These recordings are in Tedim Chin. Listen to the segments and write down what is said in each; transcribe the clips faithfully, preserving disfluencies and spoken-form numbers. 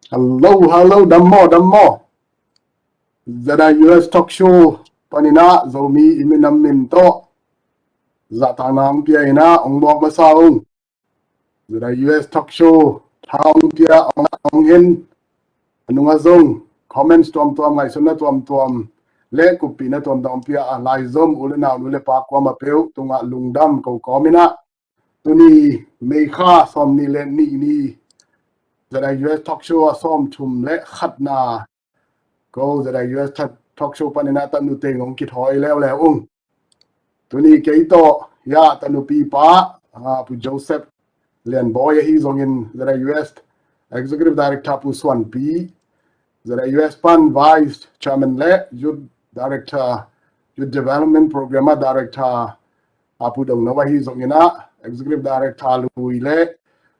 Hello, hello, dam maw, dam maw. ZIUS Talk Show panin ah Zomi i minam min tawh zahtakna hong pia in ah hong muak masa ung. ZIUS Talk Show tha hong pia hong, hong hen, a nungah zong comments tuamtuam, ngaihsutna tuamtuam le kuppihna tuamtuam hong pia a laizom u le nau, nu le pa kuamah peuh tungah lungdam ko kawm in ah, tuni May kha sawmnih le nih ni ZIUS Talk Show a sawmthum le khatna ko ZIUS Talk Show panin ah tanu teng hong kithawi leuleu ung. Tuni kei tawh, ya, tanupi pa, ah, Pu Joseph Lianbawi ahi zongin, ZIUS Executive Director Pu Suanpi, ZIUS pan Vice Chairman le Youth Director, Youth Development Program a Director, a Pu Dong No ahi zongin ah, Executive Director lui le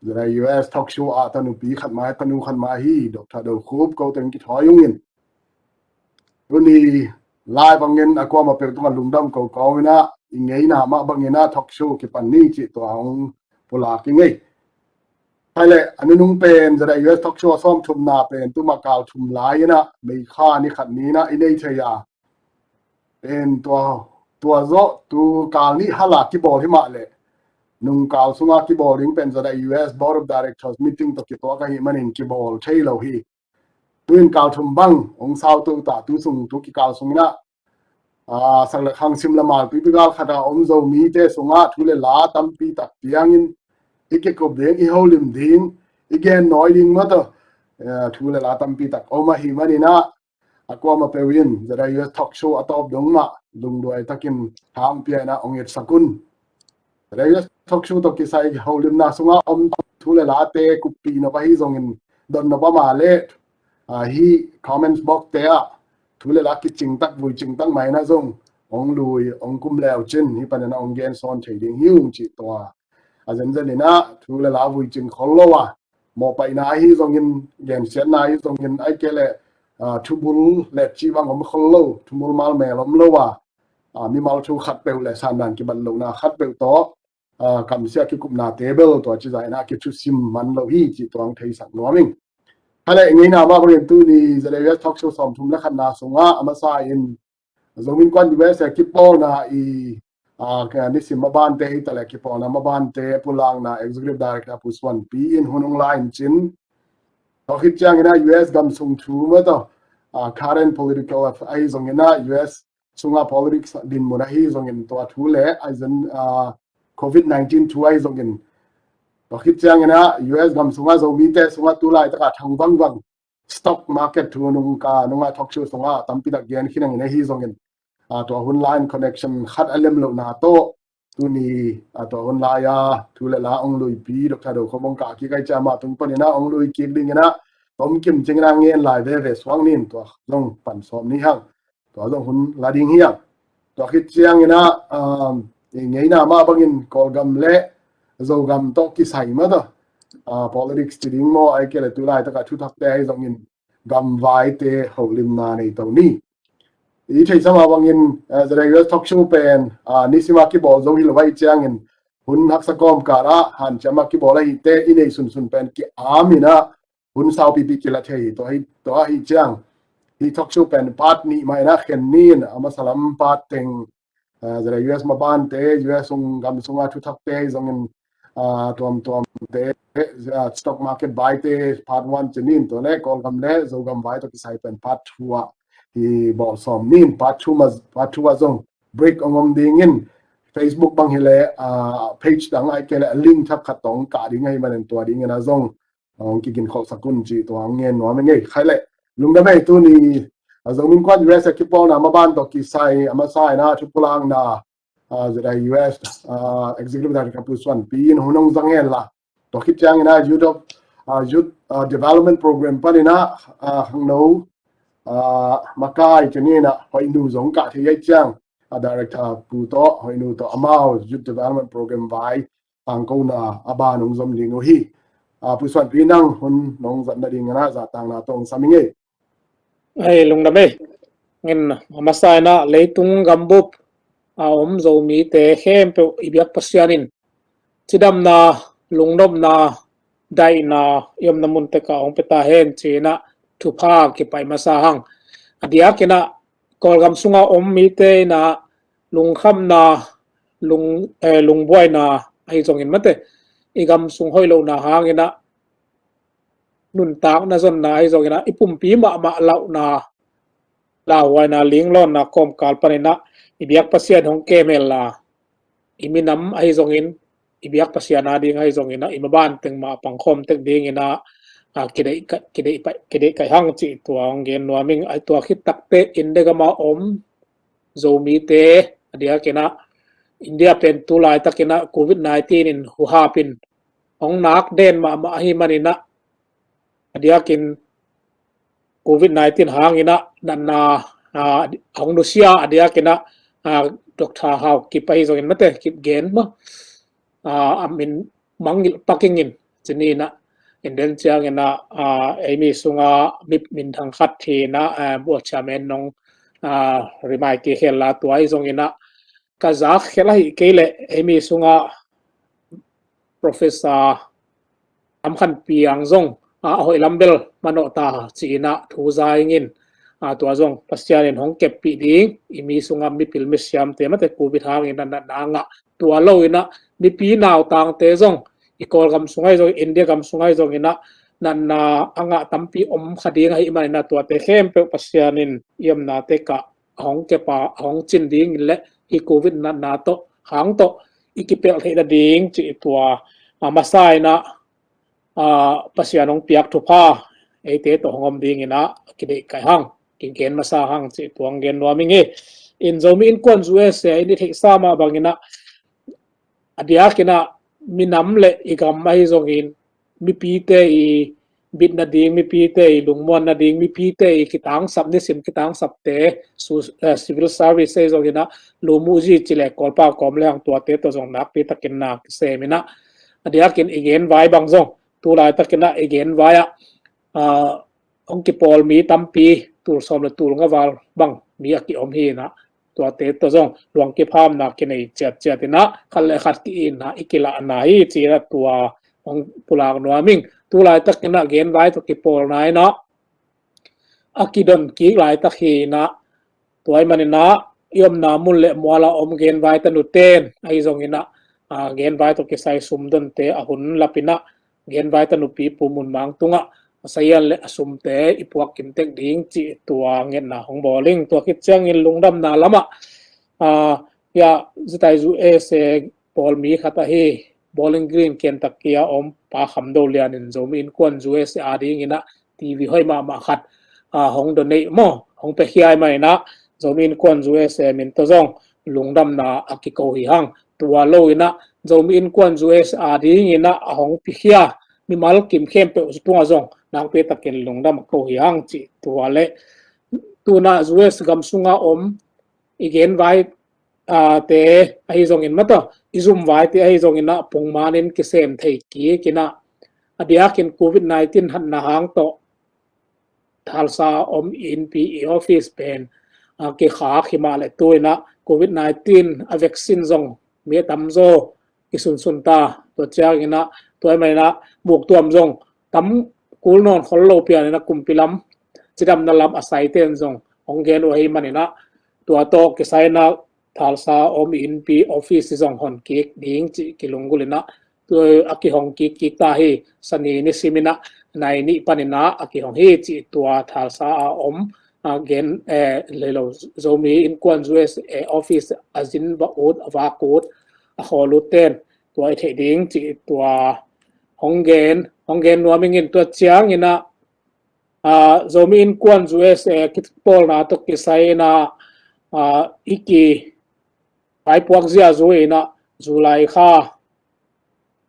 ZIUS Talk Show a tanupi khat mah, tanu khat mah hi, Doctor Do Khup, ko teng kithawi ung in. Tuni lai bangin a kuamah peuh tungah lungdam ko kawm in ah, i ngeina mah bangin ah talk show kipan ni cih tua hong pulak ing ei. Hai le, a nunung pen ZIUS Talk Show a sawmthumna pen tuma kal thum lai in ah, May kha ni khat ni in ah i nei thei a. Pen tua, tua zawh tu kal nih hal a kibawl hi mah leh, nung kal sungah kibawl ding pen ZIUS Board of Directors meeting tawh kituak ahih manin kibawl thei lo hi. Tu in kal thum bang hong sau to ta, tu sung, tu kikal sung in ah, ah, sak le khang, sim le mal, tuipi gal khat a om Zomite sungah thu le la tampi tak piangin i kikup ding, i holim ding, i gen nawi ding mah tawh, eh, thu le la tampi tak om ahih manin ah, a kuamah peuh in ZIUS Talk Show a tawp dong mah lungduai takin hong pia in ah hong etsak un. ZIUS Talk Show tawh kisai holimna sungah om thu le late kuppih nop ahi zongin, don nop a mah leh, ah, hih comments box te ah thu le la kicing tak, vui cing tak mah in ah zong hong lui, hong kum leu cin hih panin ah hong gen sawn thei ding hi ung cih tua. A zenzen in ah thu le la vui cing khol lo a, mawhpaihna ahi zongin, gensiatna ahi zongin, ahih kei leh, ah, thubul le cih bang om khol lo, thubul malmel om lo a, ah, mimal thu khat peuh le sandan kibat lohna khat peuh tawh, ah, kamsia kikupna te bel tua ci zah in ah kithusim man lo hi cih tua hong theisak nuam ing. Hai le, i ngeina mah bangin tuni ZIUS Talk Show sawmthum le khatna sungah a masa in Zomi Innkuan USA kipawlna i, ah, nisim mabante hi ta leh, kipawlna mabante pulakna Executive Director Pu Suanpi in hun hong la in cin. Tua khit ciangin ah US gam sung thu mah tawh, ah, current political ahi zongin ah US sunga politics dinmun ahi zongin tua thu le, ahi zong, ah, COVID nineteen thu ahi zongin, tua khit ciangin ah US gam sunga Zomite sunga tu laitak a thang vangvang stock market thu nung ka, nunga talk show sunga tampi tak gen khin ing in ahi zongin, ah, tua hun lai in connection khat a lem lohna tawh tuni, ah, tua hun lai a thu le la hong luipi Doctor Do Khup hong kah kik ahih ciang amah tung panin ah hong lui kik dingin ah tom kim cingin ah ngen lai veve suak ni in, tua zong pan sawm ni hang. Tua zong hun la ding hi hang. Tua khit ciangin ah, um, i ngeina mah bangin Kawlgam le Zogam tawh kisai mah tawh, ah, politics ci ding maw, ahih kei leh tu laitak a thuthakte ahi zongin gamvaite holimna nei to ni. I theihsa mah bangin, ah, ZIUS Talk Show pen, ah, nisim a kibawl zo hi lo ahih ciangin hun haksa kawmkal ah hanciam a kibawl ahih teh i nei sunsun pen ki-am in ah hun saupipi kila thei hi. Tua hi, tua ahih ciang hih talk show pen part nih mah in ah khen ni in, a masa lam part teng, ah, ZIUS mabante, US sung gam sunga thuthakte ahi zongin, ah, tuamtuamte, ah, stock market buy-te part one ci ni in, tua le Kawlgam le Zogam vai tawh kisai pen part two ah hi bawl sawm ni in, part two mah, part two ah zong break hong om dingin Facebook bang hi leh, ah, page dang ahih kei leh link thak khat tawh hong kah ding ahih manin tua dingin ah zong hong kiginkholhsak un cih tua hong ngen nuam ing ei. Hai le, lungdam ei, tuni, ah, Zomi Innkuan USA kipawlna maban tawh kisai a masa in ah thupulakna, ah, ZIUS, ah, Executive Director Pu Suanpi in hun hong zang hen la, tua khit ciangin ah Youth of, ah, Youth, ah, Development Program panin ah, ah, khangno, ah, makai ci ni in ah Hoihnu zong kah thei ahih ciang, ah, Director Pu tawh, Hoihnu tawh, amau Youth Development Program vai tangkona a ban hong zom ding uh hi. Ah, Pu Suanpi, nang hun nong zat nadingin ah zahtakna tawh hong sam ing ei. Ei, lungdam ei. Ngen, a masa in ah leitung gambup a om Zomite khempeuh i biak Pasian in cidamna, lungnopna, daihna i omna mun tekah hong pia ta hen ci-in ah thupha kipai masa hang. A diakin ah Kawlgam sunga om mite in ah lungkhamna, lung, eh, lungbuaina ahi zongin mate, i gam sung hoih lohna hangin ah nuntakna zonna ahi zongin ah i pumpi mahmah lauhna, lauhuaina, linglawnna kawmkal panin ah i biak Pasian hong kem hen la, i minam ahi zongin, i biak Pasian a ding ahi zongin ah i maban teng mah pangkhawm tek dingin ah, ah, kideih ka-, kideih pai-, kideih kaih hang cih tua hong gen nuam ing. Ahi tua khit takteh India gama om Zomite a diakin ah India pen tu laitakin ah Covid nineteen in huhap in hong nak den mahmah ahi manin ah a diakin Covid nineteen hangin ah natna, ah, hong nusia a diakin ah, ah, Doctor Hau Kip ahi zongin mate, Kipgen maw, ah, a min mangngilh pak ing in ci-in ah, in den ciangin ah, ah, ei mi sunga mi minthang khat hi-in ah, ah, bual chairman nong, ah, remind kik hen la tua ahi zongin ah ka zak khel ahih kei leh ei mi sunga Professor Lam Khan Piang zong, ah, a hoih lam bel manawh ta ci-in ah thu za ing in, ah, tua zong Pasian in hong keppih ding, i mi sunga mipil misiamte mate Covid hangin ah natna a ngah, tua lo in ah mipi nautangte zong, i Kawlgam sung ahi zong, India gam sung ahi zongin ah natna a ngah tampi om kha ding ahih manin ah tuate khempeuh Pasian in i omna tekah a hong kep a, a hong cin dingin le hih Covid natna tawh, hang tawh i kipelh theih nading cih tua, ah, masa in ah, ah, Pasian hong piak thupha eite tawh hong om dingin ah kideih kaih hang, kigen masa hang cih tua hong gen nuam ing hi. In Zomi Innkuan U S A in i theihsa mah bangin ah a diakin ah minam le i gam ahi zongin mipite i bit nading, mipite i lungmuan nading, mipite i kitangsap, nisim kitangsapte, su-, eh, civil service ahi zongin ah lum uh zi ci le Kawlpau kawm le hang tuate tawh zong nakpi takin na kisem in ah a diakin i genvai bang zong tu laitakin ah i genvai ah, ah, hong kipawl mi tampi, tul sawm le tul nga val bang mi a kiom hi in ah, tuate tawh zong luang kiphamna kinei ciatciat in ah, khat le khat ki-itna i kilahna hi ci-in ah tua hong pulak nuam ing. Tu laitakin ah genvai tawh kipawlna in ah a kidon kik laitak hi in ah, tua ahih manin ah i omna mun le mual a om genvai tanu ten ahi zongin ah, ah, genvai tawh kisai sumdonte a hun lap in ah genvai tanupi Pu Mun Mang tungah a sazian le a sumte i puak kim tek ding cih tua ngetna hong bawl ing. Tua khit ciangin lungdamna lamah, ah, ya, Zetac U S A pawl mi khat ahi Bowling Green, Kentucky a om Pa Kham Do Lian in Zomi Innkuan U S A a dingin ah T V hoih mahmah khat, ah, hong donate maw, hong piakhia ahih manin ah Zomi Innkuan U S A min tawh zong lungdamna a kiko hi hang. Tua lo in ah Zomi Innkuan U S A a dingin ah a hong piakhia mimal kim khempeuh tungah zong nakpi takin lungdam a ko hi hang cih tua le, tu-in ah U S gam sunga om i genvai, ah, te ahi zongin mataw, i zumvaite ahi zongin ah pongmanin kisem thei kik in ah, a diakin Covid nineteen hatna hang tawh Tulsa om i innpi i office pen, ah, kikhak hi mah le tu-in ah Covid nineteen a vaccine zong mi a tamzaw i sunsun ta. Tua ciangin ah, tua ahih manin ah buktuam zong tam kul nawn khol lo pian in ah kumpi lam, cidamna lam a saite in zong hong gen uh ahih manin ah, tua tawh kisai in ah Tulsa om i innpi office zong hon kik ding cih kilunggulh in ah, tua a kihong kik kik ta hi. Sani nisim in ah nai nih panin ah a kihong hi cih tua Tulsa a om, ah, gen, eh, lei lo, Zomi Innkuan U S A office a zin va ut, a vak ut, a khawl utte in tua i theih ding cih tua hong gen, hong gen nuam ing in. Tua ciangin ah, ah, Zomi Innkuan U S A kipawlna tawh kisai in ah, ah, i kivaipuak ziahziah in ah July kha,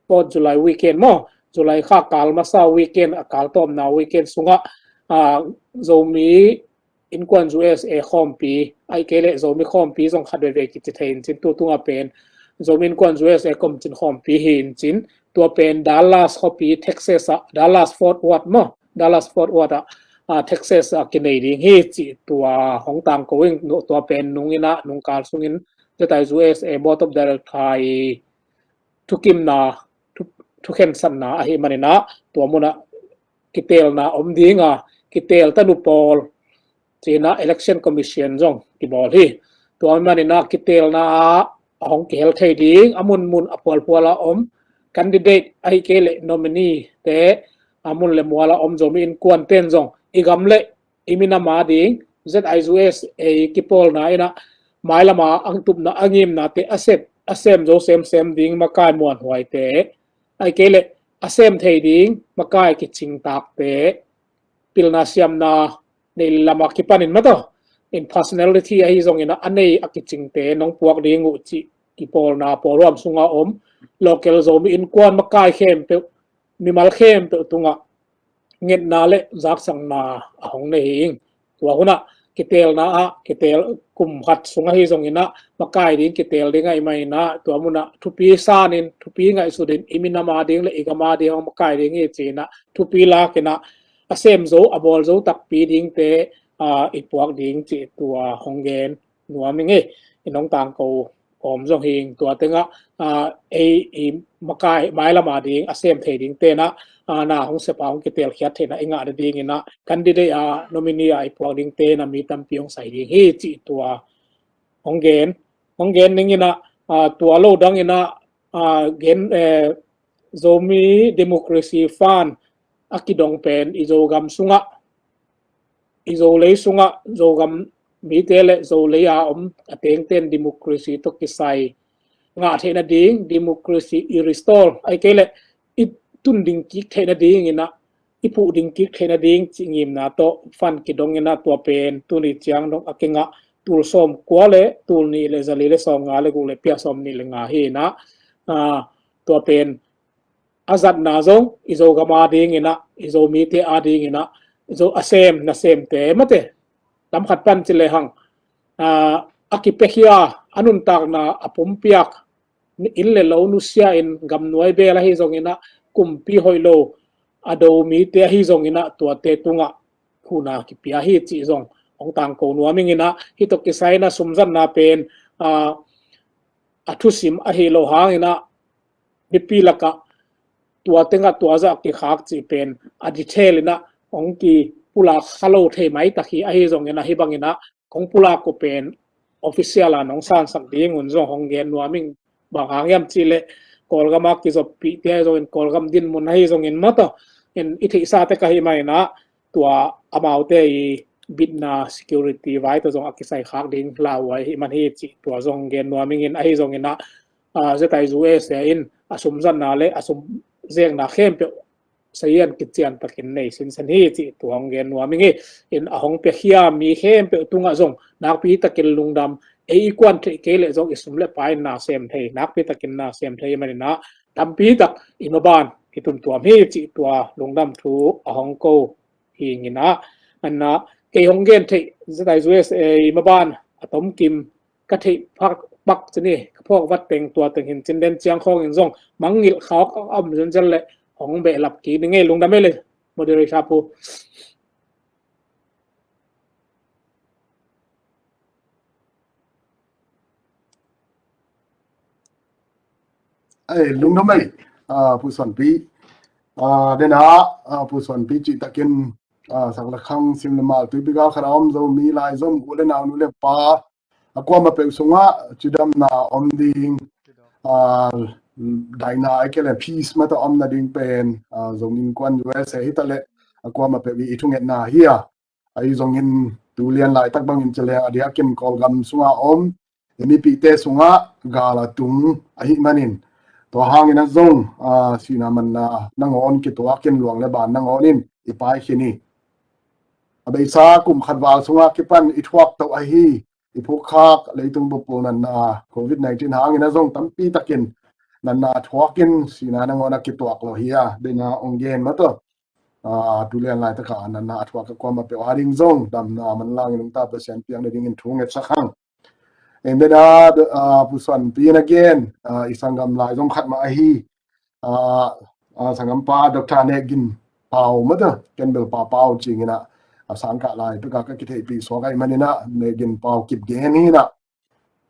Fourth July weekend maw, July kha kal masa weekend, a kal tawpna weekend sungah, ah, Zomi Innkuan U S A khawmpi, ahih kei leh Zomi khawmpi zong khat veve kici thei in cin, tu tungah pen Zomi Innkuan U S A kom cin khawmpi hi in cin, tua pen Dallas khuapi, Texas ah, Dallas Fort Worth maw, Dallas Fort Worth ah, ah, Texas ah kinei ding hi cih tua hong tangko ing. Tua pen nung in ah, nung kal sungin Zetac U S A Board of Director i thukimna, thu, thukhensatna ahih maninah tua munah kiteelna om dinga, kiteel tanu pawl cinah Election Commission zong kibawl hi. Tua maninah kiteelna ah a hong kihel thei ding a munmun a phualphuala om candidate ahih kei leh nominee te a mun le muala om Zomi Innkuanten zong i gam le i minam a ding Z I U S A kipawlna inah mailama ang tupna a ngimnate a sem, a sem zo semsem ding makai muanhuaite ahih kei leh a sem thei ding makai kicingtakte pilna siamna nei lama kipanin mataw in personality ahi zongin a nei a kicingte nong puak ding uh cih kipawlna pawlhuam sunga om local Zomi Innkuan makai khempeuh mimal khempeuh tungah ngetna le zaksakna a hong nei hi ing. Tua hunah kiteelna ah kiteel kum khat sung ahi zonginah makai ding kiteel ding ahih maninah tua munah thupi sanin thupi ngaihsutin i minam a ding le i gam a ding hong makai ding hi cinah thupi lakinah a sem zo a bawl zo takpi dingte i puak ding cih tua hong gen nuam ing. I nong tangko om zong hi ing. Tua tengah ei i makai mailama ding a sem thei ding tenah na hong sepa hong kiteelkhiat theihna i ngah nadinginah candidate a nominee a i puak ding tenah mi tampi hong sai ding hi cih tua hong gen hong gen ninginah tua lo danginah gen Zomi Democracy Fund a kidong pen i Zogam sungah i Zolei sungah Zogam mite le Zolei a om a tengten democracy tawh kisai ngah theih nading democracy i restore ahih kei leh i tun ding kik theih nadinginah i puh ding kik theih nading cih ngimna tawh fund kidonginah tua pen tuni ciang dong a kingah tul sawm kua le tul nih le zali le sawm nga le guk le pia sawm nih le nga hi inah tua pen a zatna zong i Zogam a dinginah i Zomite a dinginah Zo a sem nasemte mate lamkhat pan ci lehang a kipiakhia a nuntakna a pumpiak inn le lo nusia in gamnuai bel ahi zonginah kumpi hoih lo a do mite ahi zonginah tuate tungah khuna kipia hi cih zong hong tangko nuam inginah hih tawh kisai inah sumzatna pen a thusim ahi lo hanginah mipi lakah tua tengah tua zah kikhak cih pen a detail inah hong kipulak kha lo thei maitak hi ahi zonginah hih banginah kong pulak uh pen official a nong sansak ding un zong hong gen nuam ing. Bang hang hiam cih leh Kawlgam a kizoppihte ahi zongin Kawlgam dinmun ahi zongin mataw in i theihsa tek ahih maninah tua amaute i bitna security vai tawh zong a kisai khak ding lauhuai ahih man hi cih tua zong gen nuam ingin ahi zonginah Z I U S A in a sumzatna le a sum zekna khempeuh sazian kician takin nei sinsen hi cih tua hong gen nuam ing. In a hong piakhia mi khempeuh tungah zong nakpi takin lungdam ei i kuan theih kei leh zong i sum le pai in na sem thei nakpi takin na sem thei maninah tampi tak i maban i tumtuam hi cih tua lungdam thu a hong ko hi inginah anna kei hong gen theih Z I U S A i maban a tomkim ka theih phak bak cini ka phawk vat teng tua teng hin cinden ciang khawngin zong mangngilh khawk a om zenzel le hong behlap kik ni ngei lungdam ei le moderator pu. Ei lungdam ei Pu Suanpi dena Pu Suanpi cih takin saklakhang sim le mal tuipi gal khat a om Zomi laizom u le nau nu le pa a kuamah peuh sungah cidamna om ding daina a kei le peace mata om nading pen Zomi Innkuan U S A hi ta le a kuamah peuh i thungetna hi a ahi zongin tu lian laitak bangin ci leng a diakin Kawlgam sunga om i mipihte sungah gal a tung ahih manin tua hangin a zong sihna manna nangawn kituakin luang le ban nangawn in i pai khin hi. A beisa kum khat val sungah kipan i thuak toh ahi i phukkhak leitung bup natna covid nineteen hangin a zong tampi takin natna a thuakin sihna nangawn a kituak lo hi a dena ong gen mataw tu lian laitaka natna a thuak a kuamah peuh a ding zong damna manlangin ungta Pasian piang nadingin thu ngetsak hang. And then Pu Suanpi in again i sanggam laizom khat mah ahi sanggampa Doctor Neh Gin Pau mata ken bel Pa Pau cingin a sangkah lai peka ka kitheihpih suak ahih manin Neh Gin Pau Kipgen hi inah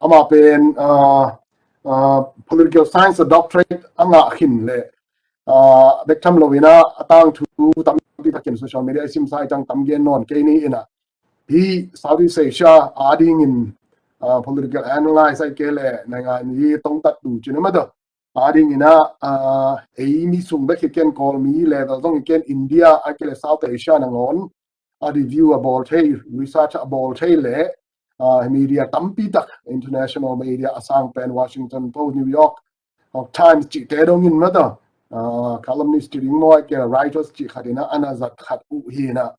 amah pen political science a doctorate a ngah khin le ah, bek tham lo in ah, a tangthu tampi takin social media i simsa i tang tam gen nawn kei ni in ah, hih Southeast Asia a dingin, ah, political analyse ahih kei leh naingan i tongtat tu cin a mata a dingin ah, ah, ei mi sung bek hi ken, Kawlmi level zong hi ken, India ahih kei leh South Asia nangawn a review a bawl thei, research a bawl thei leh, ah, media tampi tak, international media a sang pen Washington Post, New York, New York Times cihte dongin mata, ah, columnist ci ding maw, ahih kei leh writers cih khat in ah, a na zat khat uh hi in ah,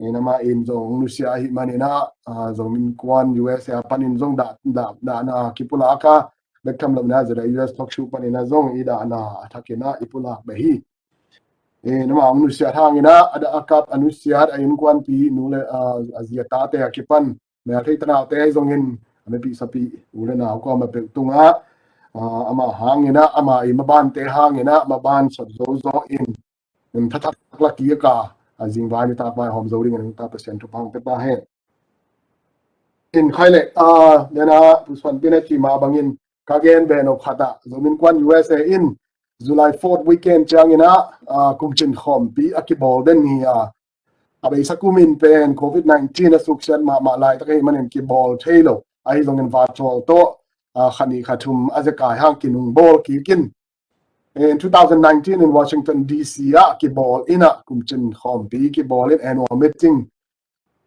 in amah in zong nusia ahih manin ah, ah, Zomi Innkuan U S A panin zong dah, dah, dahna kipulak a, bek tham lo in ah, zeda U S talk show panin ah zong i dahna a thakin ah i pulak beh hi. In amah hong nusiat hangin ah, a dah a kap a nusiat a innkuanpih nu le, ah, a zi a tate a kipan mel thei tanaute ahi zongin, a mipih sapih u le nau kua ma peuh tungah, ah, amah hangin ah, amah i mabante hangin ah, maban sot zo zaw in, in thathak lak kik a, a zingvai nitak vaihawm zo dingin hong ta Pasian thupha hong pia ta hen. In khai leh, ah, dena Pu Suanpi na cih mah bangin ka gen beh nop khat ah, Zomi Innkuan U S A in July fourth weekend ciangin ah, ah, kumcin khawmpi a kibawl den hi a, a beisa kum in pen covid nineteen a suksiat mahmah laitak ahih manin kibawl thei lo, ahi zongin virtual tawh, ah, kha nih kha thum a zekai hang kinungbawl kik in, in two thousand nineteen in Washington D C ah kibawl in ah, kumcin khawmpi kibawl in, annual meeting.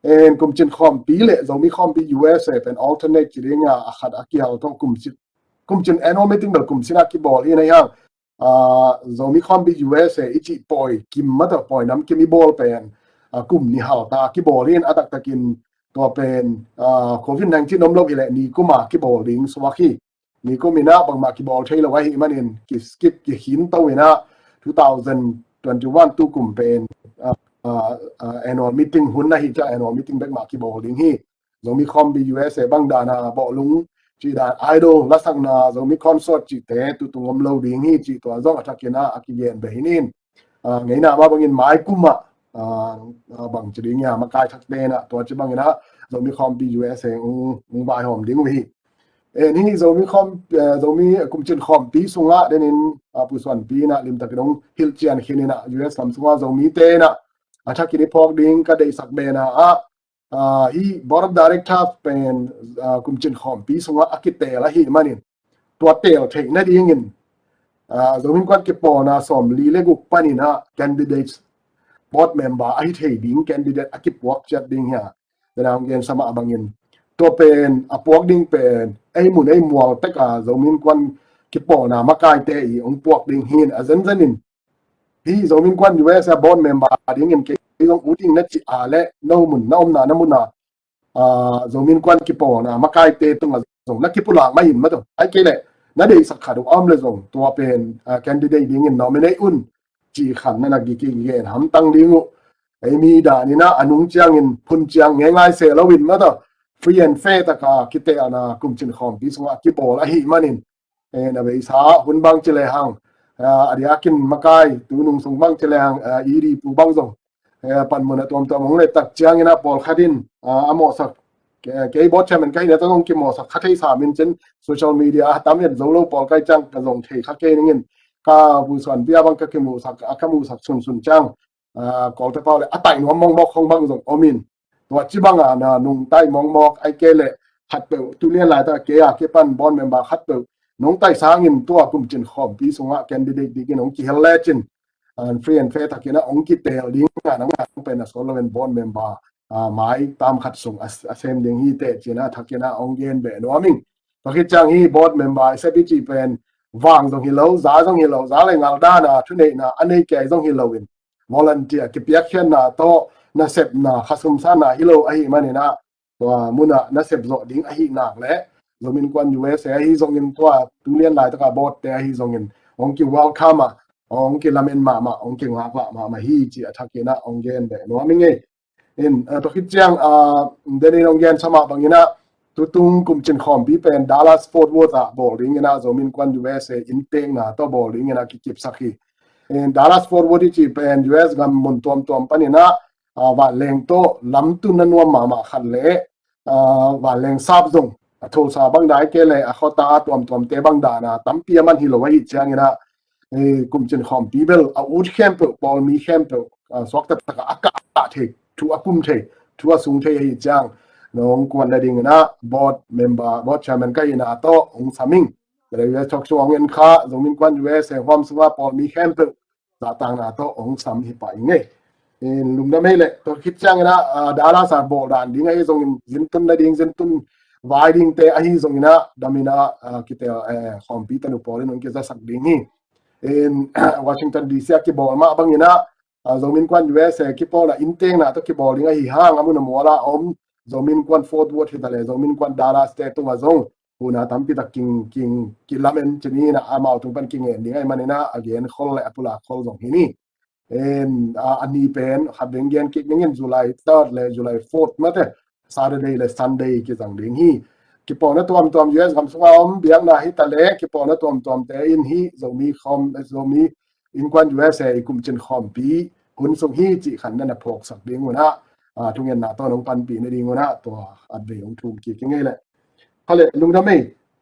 In kumcin khawmpi le Zomi khawmpi U S A pen alternate ci ding a, a khat a kihal tawh kumcin, kumcin annual meeting bel kumcin ah kibawl hi na hiang, ah, Zomi khawmpi U S A i cih pawi kim mata, pawi namkim i bawl pen, ah, kum nih hal ta kibawl hi in, a taktakin tua pen, ah, covid nineteen om lo hi leh nikum a kibawl ding suak hi. Nikum in ah bangmah kibawl thei lo ahih manin kiskip, kikhinto in ah, two thousand twenty-one tukum pen, ah, ah, ah, annual meeting hun ahih ciang annual meeting bek mah kibawl ding hi. Zomi khawmpi U S A bang dan a bawhlung cih dan, idol lasakna, Zomi concert cihte tutung om lo ding hi cih tua zong a thakin ah a kigen beh hi in. Ah, ngeina mah bangin mai kum ah, ah, ah, bang ci ding hiam, makai thak ten ah, tua ci bangin ah Zomi khawmpi U S A hong, hong vaihawm ding uh hi. Eh, hih Zomi khawm, eh, Zomi kumcin khawmpi sungah denin, ah, Pu Suanpi in ah limtakin hong hilhcian khin in ah, U S lam sungah Zomite in ah a thakin i phawk ding ka deihsak beh na ah, ah, hih Board of Directors pen, ah, kumcin khawmpi sungah a kiteel ahih manin, tua teel theih nadingin, ah, Zomi Innkuan kipawlna sawmli le guk panin ah candidates, board member ahi thei ding candidate a kipuak ciat ding hi a, dena hong gensa mah bangin, tua pen a puak ding pen ei mun ei mual tek a Zomi Innkuan kipawlna makaite i hong puak ding hi in, a zenzen in hih Zomi Innkuan U S A board member dingin kei zong ut ing na cih a leh, no mun, na omna na mun a, ah, Zomi Innkuan kipawlna makaite tungah zong na kipulak mah in mata, ahih kei leh na deihsak khat uh a om leh zong tua pen, ah, candidate dingin nominate un cih khat na na kigen hamtang ding uh. Ei mi dan in ah a nung ciangin phun ciang ngeingai se lo in mata, free and fair taka kiteelna kumcin khawmpi sungah kibawl ahih manin, eh, na beisa hun bang ci lehang, ah, a diakin makai tunung sung bang ci lehang, ah, E D pu bang zong, eh, panmun a tuamtuam hong let tak ciangin ah pawlkhat in, ah, a mawhsak, ke-, kei board chairman ka hihna tawh zong kimawhsak kha thei sam in cin, social media a tam et zo lo pawl ka hih ciang ka zong thei kha kei ning in, ka Pu Suanpi a bang ka kimuhsak, a ka muhsak sunsun ciang, ah, Kawlte pau le a taih nuam mawkmawk khong bang zong om in, tua ci bang a na nungta mawkmawk ahih kei leh khatpeuh, tu lian laitak kei a kipan board member khatpeuh nungta sangin tua kumcin khawmpi sungah candidate dingin hong kihel lecin, ah, free and fair takin ah hong kiteel ding a, nang pen a sawt lo in board member, ah, mai tam khat sung a, a sem ding hi teh ci-in ah thakin ah hong gen beh nuam ing. Tua khit ciang hih board member i sep i cih pen vang zong hi lo, za zong hi lo, za le ngal dan a thuneihna a nei kei zong hi lo in, volunteer kipiakkhiatna tawh nasepna, khasum sanna hi lo ahih manin ah, tua mun ah nasep zawh ding ahih nak leh, Zomi Innkuan U S A ahi zongin, tua tu lian laitaka board te ahi zongin hong ki welcome a, hong kilamen mahmah, hong kingaklah mahmah hi cih a thakin ah hong gen beh nuam ing ei. In, ah, tua khit ciang, ah, denin hong gensa mah bangin ah, tutung kumcin khawmpi pen Dallas Fort Worth ah bawl dingin ah, Zomi Innkuan U S A inntekna tawh bawl dingin ah kikipsak hi. In, Dallas Fort Worth i cih pen U S gam mun tuamtuam panin ah, ah, vanleng tawh lamtun a nuam mahmah khat leh, ah, vanleng sap zong, a Tulsa bang dan kei leh a khuata a tuamtuamte bang dan a tampi a man hi lo ahih ciangin ah, eh, kumcin khawmpi bel a ut khempeuh, pawlmi khempeuh, ah, suakta taka a kah thei, thu a pum thei, thu a sung thei ahi ciang, nong kuan nading in ah board member, board chairman ka hihna tawh hong sam ing. Tua leh U S Talk Show hong en kha, Zomi Innkuan U S A huam sunga pawlmi khempeuh zahtakna tawh hong sam hi pah ing ei. In lungdam ei leh, tua khit ciangin ah, ah, Dallas a bawl dan ding ahi zongin, zintun nading, zintun vai dingte ahi zongin ah, damin ah, ah, kitel, eh, khawmpi tanu pawl in hong kizasak ding hi. In Washington D C a kibawl mah bangin ah, ah, Zomi Innkuan U S A kipawlna inntekna tawh kibawl ding ahi hang, a mun a mual ah om, Zomi Innkuan Fort Worth hi ta leh, Zomi Innkuan Dallas te tungah zong, huhna tampi tak king, king, kilamen ci ni in ah, amau tung pan kingen ding ahih manin ah, a gen khol leh a pulak khol zong hi ni. En, a, a ni pen, khat veng gen kik ning in, July third leh July fourth mate, Saturday leh Sunday kizang ding hi. Kipawlna tuamtuam U S gam sunga om biakna hi ta leh, kipawlna tuamtuamte in hih Zomi khawm, Zomi Innkuan U S A i kumcin khawmpi hun sung hi cih khat na na phawksak ding un ah, a, thungetna tawh nong panpih nading un ah, tua khat vei hong thum kik ing ei leh. Kha leh, lungdam ei,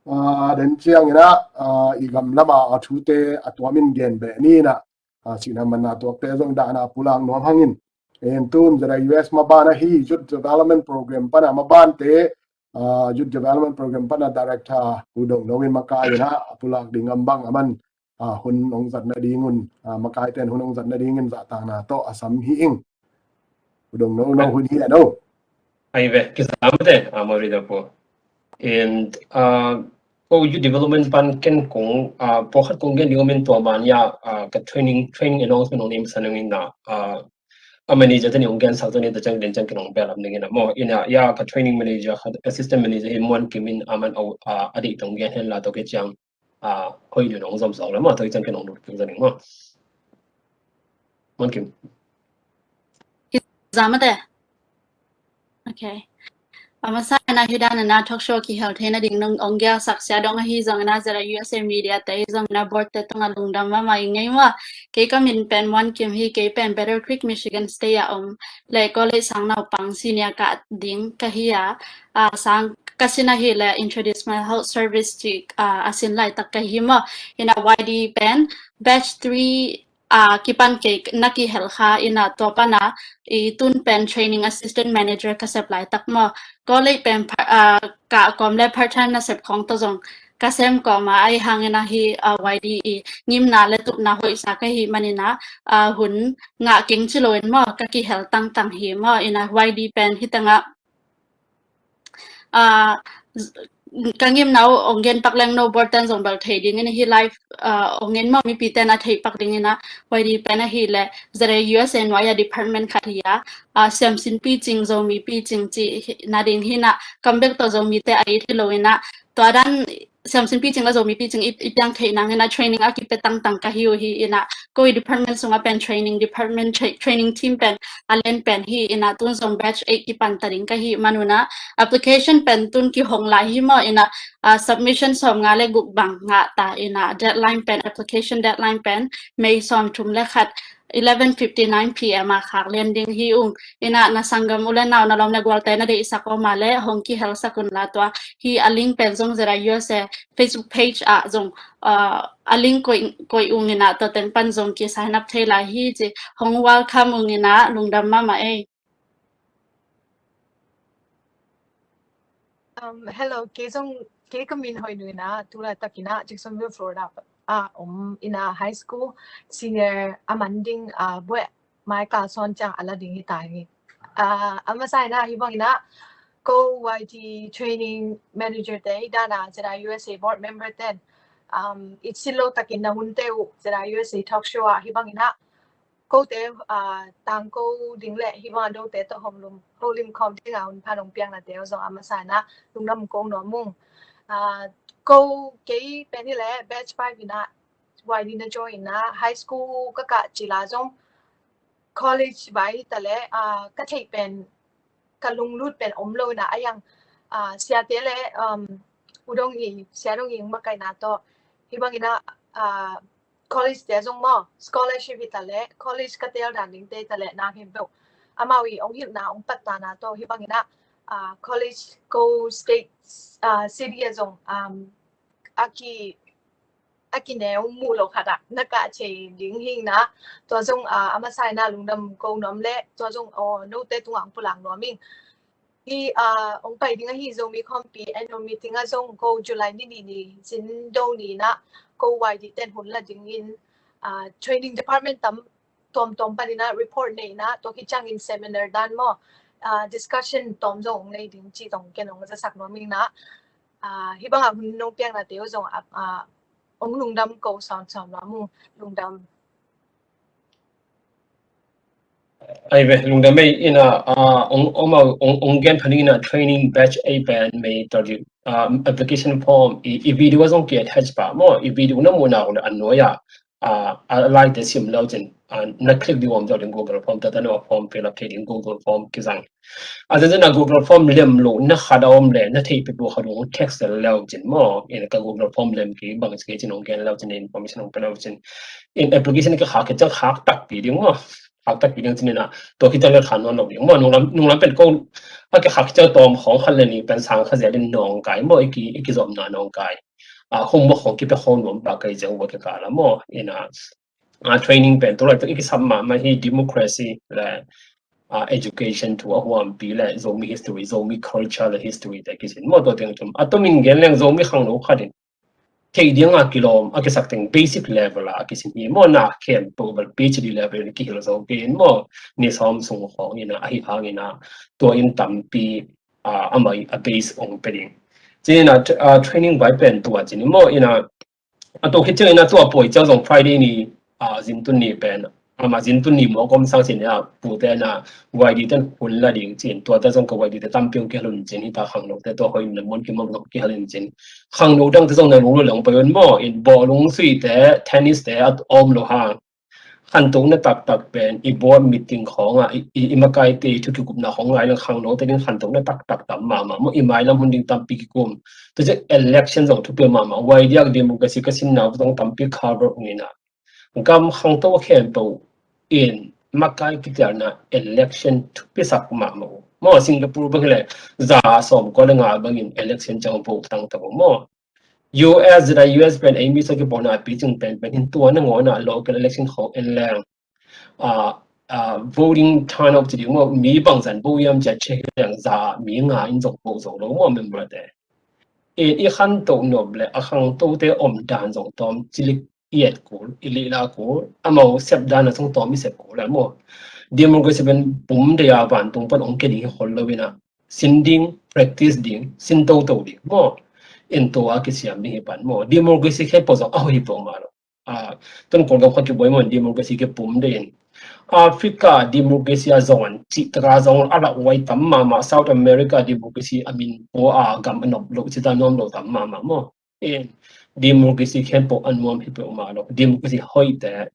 a, den ciangin ah, a, i gam lama a thute a tuamin gen beh ni in ah, a, sihna manna tuakte zong dahna pulak nuam hangin. En tun, zeta U S maban ahi Youth Development Program pana mabante, a, Youth Development Program pana Director U Dong No in makai in ah, a pulak ding a bang a man, a, hun hong zat nading un, a, makaite in hun hong zat nadingin zahtakna tawh a sam hi ing. U Dong No, no hun hi a no. Ai ve, kizam te, a, Maureen Dapo. And, uh, ko youth development pan ken kong, uh, pawlkhat kong gen ding om in tua ban ya, uh, ka training, training announcement ong nei masa ning in ah, uh, a manager te in ong gensak tua ni ta ciang den ciang ken ong bel lam ning in ah maw. In ah ya ka training manager, assistant manager hi Muan Kim in a man a, uh, a deih tawh ong gen hen la tua khit ciang, uh, hoih lua ong zom zawk leh maw, tua khit ciang ken ong lut kik zaw ning maw. Muan Kim. Kizam mate. Okay. A masa in ah hih dan in ah talk show kihel theihna ding nong ong gelsak Sia Dong ahi zongin ah, zeta U S A media te ahi zongin ah, board te tungah lungdam mahmah ing ei maw. Kei ka min pen Muan Kim hi, kei pen Battle Creek, Michigan State a om leh college sang naupang senior kah ding ka hi a, a, sang ka sin ahih leh Introduce My Health Service cih, a, a sin laitak ka hi maw. In ah Y D pen batch three a, kipan kei na kihel kha in ah, tua pan ah i tun pen training assistant manager ka sep laitak maw. College pen pha-, a, kah kawm leh part time nasep khawng tawh zong ka sem kawm a, ahih hangin ah hih, a, Y D i ngimna leh tupna hoihsa ka hih manin ah, a, hun ngah keng ci loin maw, ka kihel tangtang hi maw. In ah Y D pen hih teng ah, a, ka ngimna uh ong gen pak leng no board ten zong bel thei ding in, hih live, a, ong gen maw, mipi ten a thei pak ding in ah, Y D pen ahih leh zeta U S A nuai a department khat hi a, a, siamsin picing, Zomi picing cih hi, nading hi in ah, kam bek tawh Zomite a it hi lo in ah, tua dan siamsin picing leh Zomi picing i, i piang theih nang in ah training a kipia tangtang ka hi uh hi. In ah ko i department sungah pen training department, tra-, training team pen a lian pen hi. In ah tun zong batch eight kipan ta ding ka hih man un ah, application pen tun kihong lai hi maw. In ah, a, submission sawmnga leh guk bang ngah ta. In ah deadline pen, application deadline pen May sawmthum leh khat, eleven fifty-nine P M a khak lian ding hi ung. In ah na sanggam u leh nau, na lawm na gualte na deihsak om a leh hong kihelsak un la, tua hih a link pen zong zeta U S A Facebook page ah zong, a, a link koih, koih ung in ah, tua teng pan zong ki sign up thei lai hi ci. Hong welcome ung in ah, lungdam mahmah ei. Um, hello, kei zong, kei ka min Hoi Nu in ah, tu laitak in ah Jacksonville, Florida ah om in ah, high school senior a man ding, a, buai mai kal sawn ciang a la ding hi ta hi. A, a masa in ah hih bang in ah ko Y D training manager te, hih dan ah zeta U S A board member ten, um, i cih lo takin na hunte uh zeta U S A talk show ah hih bang in ah kote, a, tangko ding leh hih bang a dote tawh hong lum, hong lim khawm ding a hun pha nong piaknate uh zong a masa in ah lungdam kong nuam ung. A, ko kei pen hi leh batch five in ah Y D na join in ah, high school ka kah cil a zong college vai hi ta leh, a, ka theih pen, ka lunglut pen om lo in ah, a yang, a, siate leh, um, U Dong i, Sia Dong i makaihna tawh hih bang in ah, a, college te zong maw, scholarship hi ta leh, college ka tel dan dingte hi ta leh, na khempeuh amau i ong hilhna, ong pattana tawh hih bang in ah, a, college ko state, a, city ah zong, um, a ki, a kineu muh loh khat ah na kah thei ding hi ing na. Tua zong a, a masa in ah lungdam ko nuam leh tua zong aw note tungah hong pulak nuam ing. Hi a, hong pai ding ahi Zomi Khawmpi annual meeting ah zong ko July ni nih ni Zindo ni in ah ko Y D ten hun la dingin a, training department tam tuamtuam panin ah report nei in ah tua khit ciangin seminar dan maw, a, discussion tawm zong hong nei ding ci zong ken hong zasak nuam ing na. A, hih bangah hun nong piaknate uh zong a, a, hong lungdam ko sawnsawn nuam ung. Lungdam. Ai ve, lungdam ei. In ah, a, hong, hong, hong, hong gen pha ning in ah training batch ei pen mei tar ding, a, application form i, i video zong ki attach pah maw, i video na muhna uh leh a nuai ah, a, a laite sim le uh cin, a, na click ding om zo ding Google form, tata na form fill up thei ding Google form kizang. A zenzen a Google form lem loh na khat a om leh na theih peuhpeuh khat uh hong text le uh cin maw, in ka Google form lem kei bang ci kei cin hong gen le uh cin, information hong pia le uh cin. In application ka khak khit ciang khak takpi ding maw. Khak takpi ding cin in ah tua khit ciang le khan nuam lo ding maw. Nunglam, nunglam pen ko a kikhak khit ciang tawm khawng khat le nih pen sang kha zel in nawngkai maw, i ki, i kizopna nawngkai. A, homework khawng kipia khawng nuam pah kei ciang ua kikal ah maw. In ah, a, training pen tua laitak i kisap mahmah hi democracy le, a, education thu a huampi le Zomi history, Zomi culture le history te kisin maw, tua teng thum. A tomin gen leng Zomi khangno khat in thei ding a kilawm a kisak teng basic level a kisin hi maw, na khempeuh bel P H D level in kihilh zo kei in maw, ni sawm sung khawng in ah, ahi hangin ah tua in tampi, a, amah i a base hong pia ding. Cin in ah, tr-, a, training vai pen tua cin in maw, in ah, a tua khit ciang in ah tua pawi ciang zong Friday ni, a, zintun ni pen, ama zintun ni mawk om sang cin in ah pute in ah Y D ten hun la ding cin, tuate zong ka Y D te tampi hong kihel un cin, hita khangnote tua hoih in na mun kimawk zong kihel in cin. Khangno dangte zong na lunglut leng pai un maw, in bawlung suite, tennis te a om lo hang. Khantohna taktak pen i board meeting khawngah i, i, i makaite i thu kikupna khawng ngai leng khangnote ding khantohna taktak tam mahmah maw, i mailam hun ding tampi kikum. Tua ciang election zong thupi mahmah, Y D ah democracy ka sinna zong tampi cover ung in ah. Gam khangto khempeuh in makai kitelna election thupisak mahmah uh. Maw, Singapore bang hi leh za sawmkua le nga bangin election ciang vote tangtak uh maw. U S zia, U S pen ei mi sawk i pawlna a picing penpen in tua nangawn ah local election khawng en leng, a, a, voting turnout ci ding maw, mi bangzah in vote hiam ci a check leng za mi nga in zong vote zo lo maw member te. In i khantoh nop le a khangtote omdan zong tawm cilik i et kul, i lihla kul, amau sepdan a zong tawm i sep kul le maw. Democracy pen pum dei a vantung pan hong kia ding hi khol lo in ah, sin ding, practice ding, sin toto ding maw. In tua a kisiam ding hi pan maw. Democracy khempeuh zong a hoih hi peuhmah lo. A, tun Kawlgam kha kibuai maw, democracy kipum dei in. Africa democracy a zong an cih taka zong a lauhuai tam mahmah, South America democracy a min pua a gam a nop lo, cita nuam lo tam mahmah maw. In democracy khempeuh a nuam hi peuhmah lo. Democracy hoihte,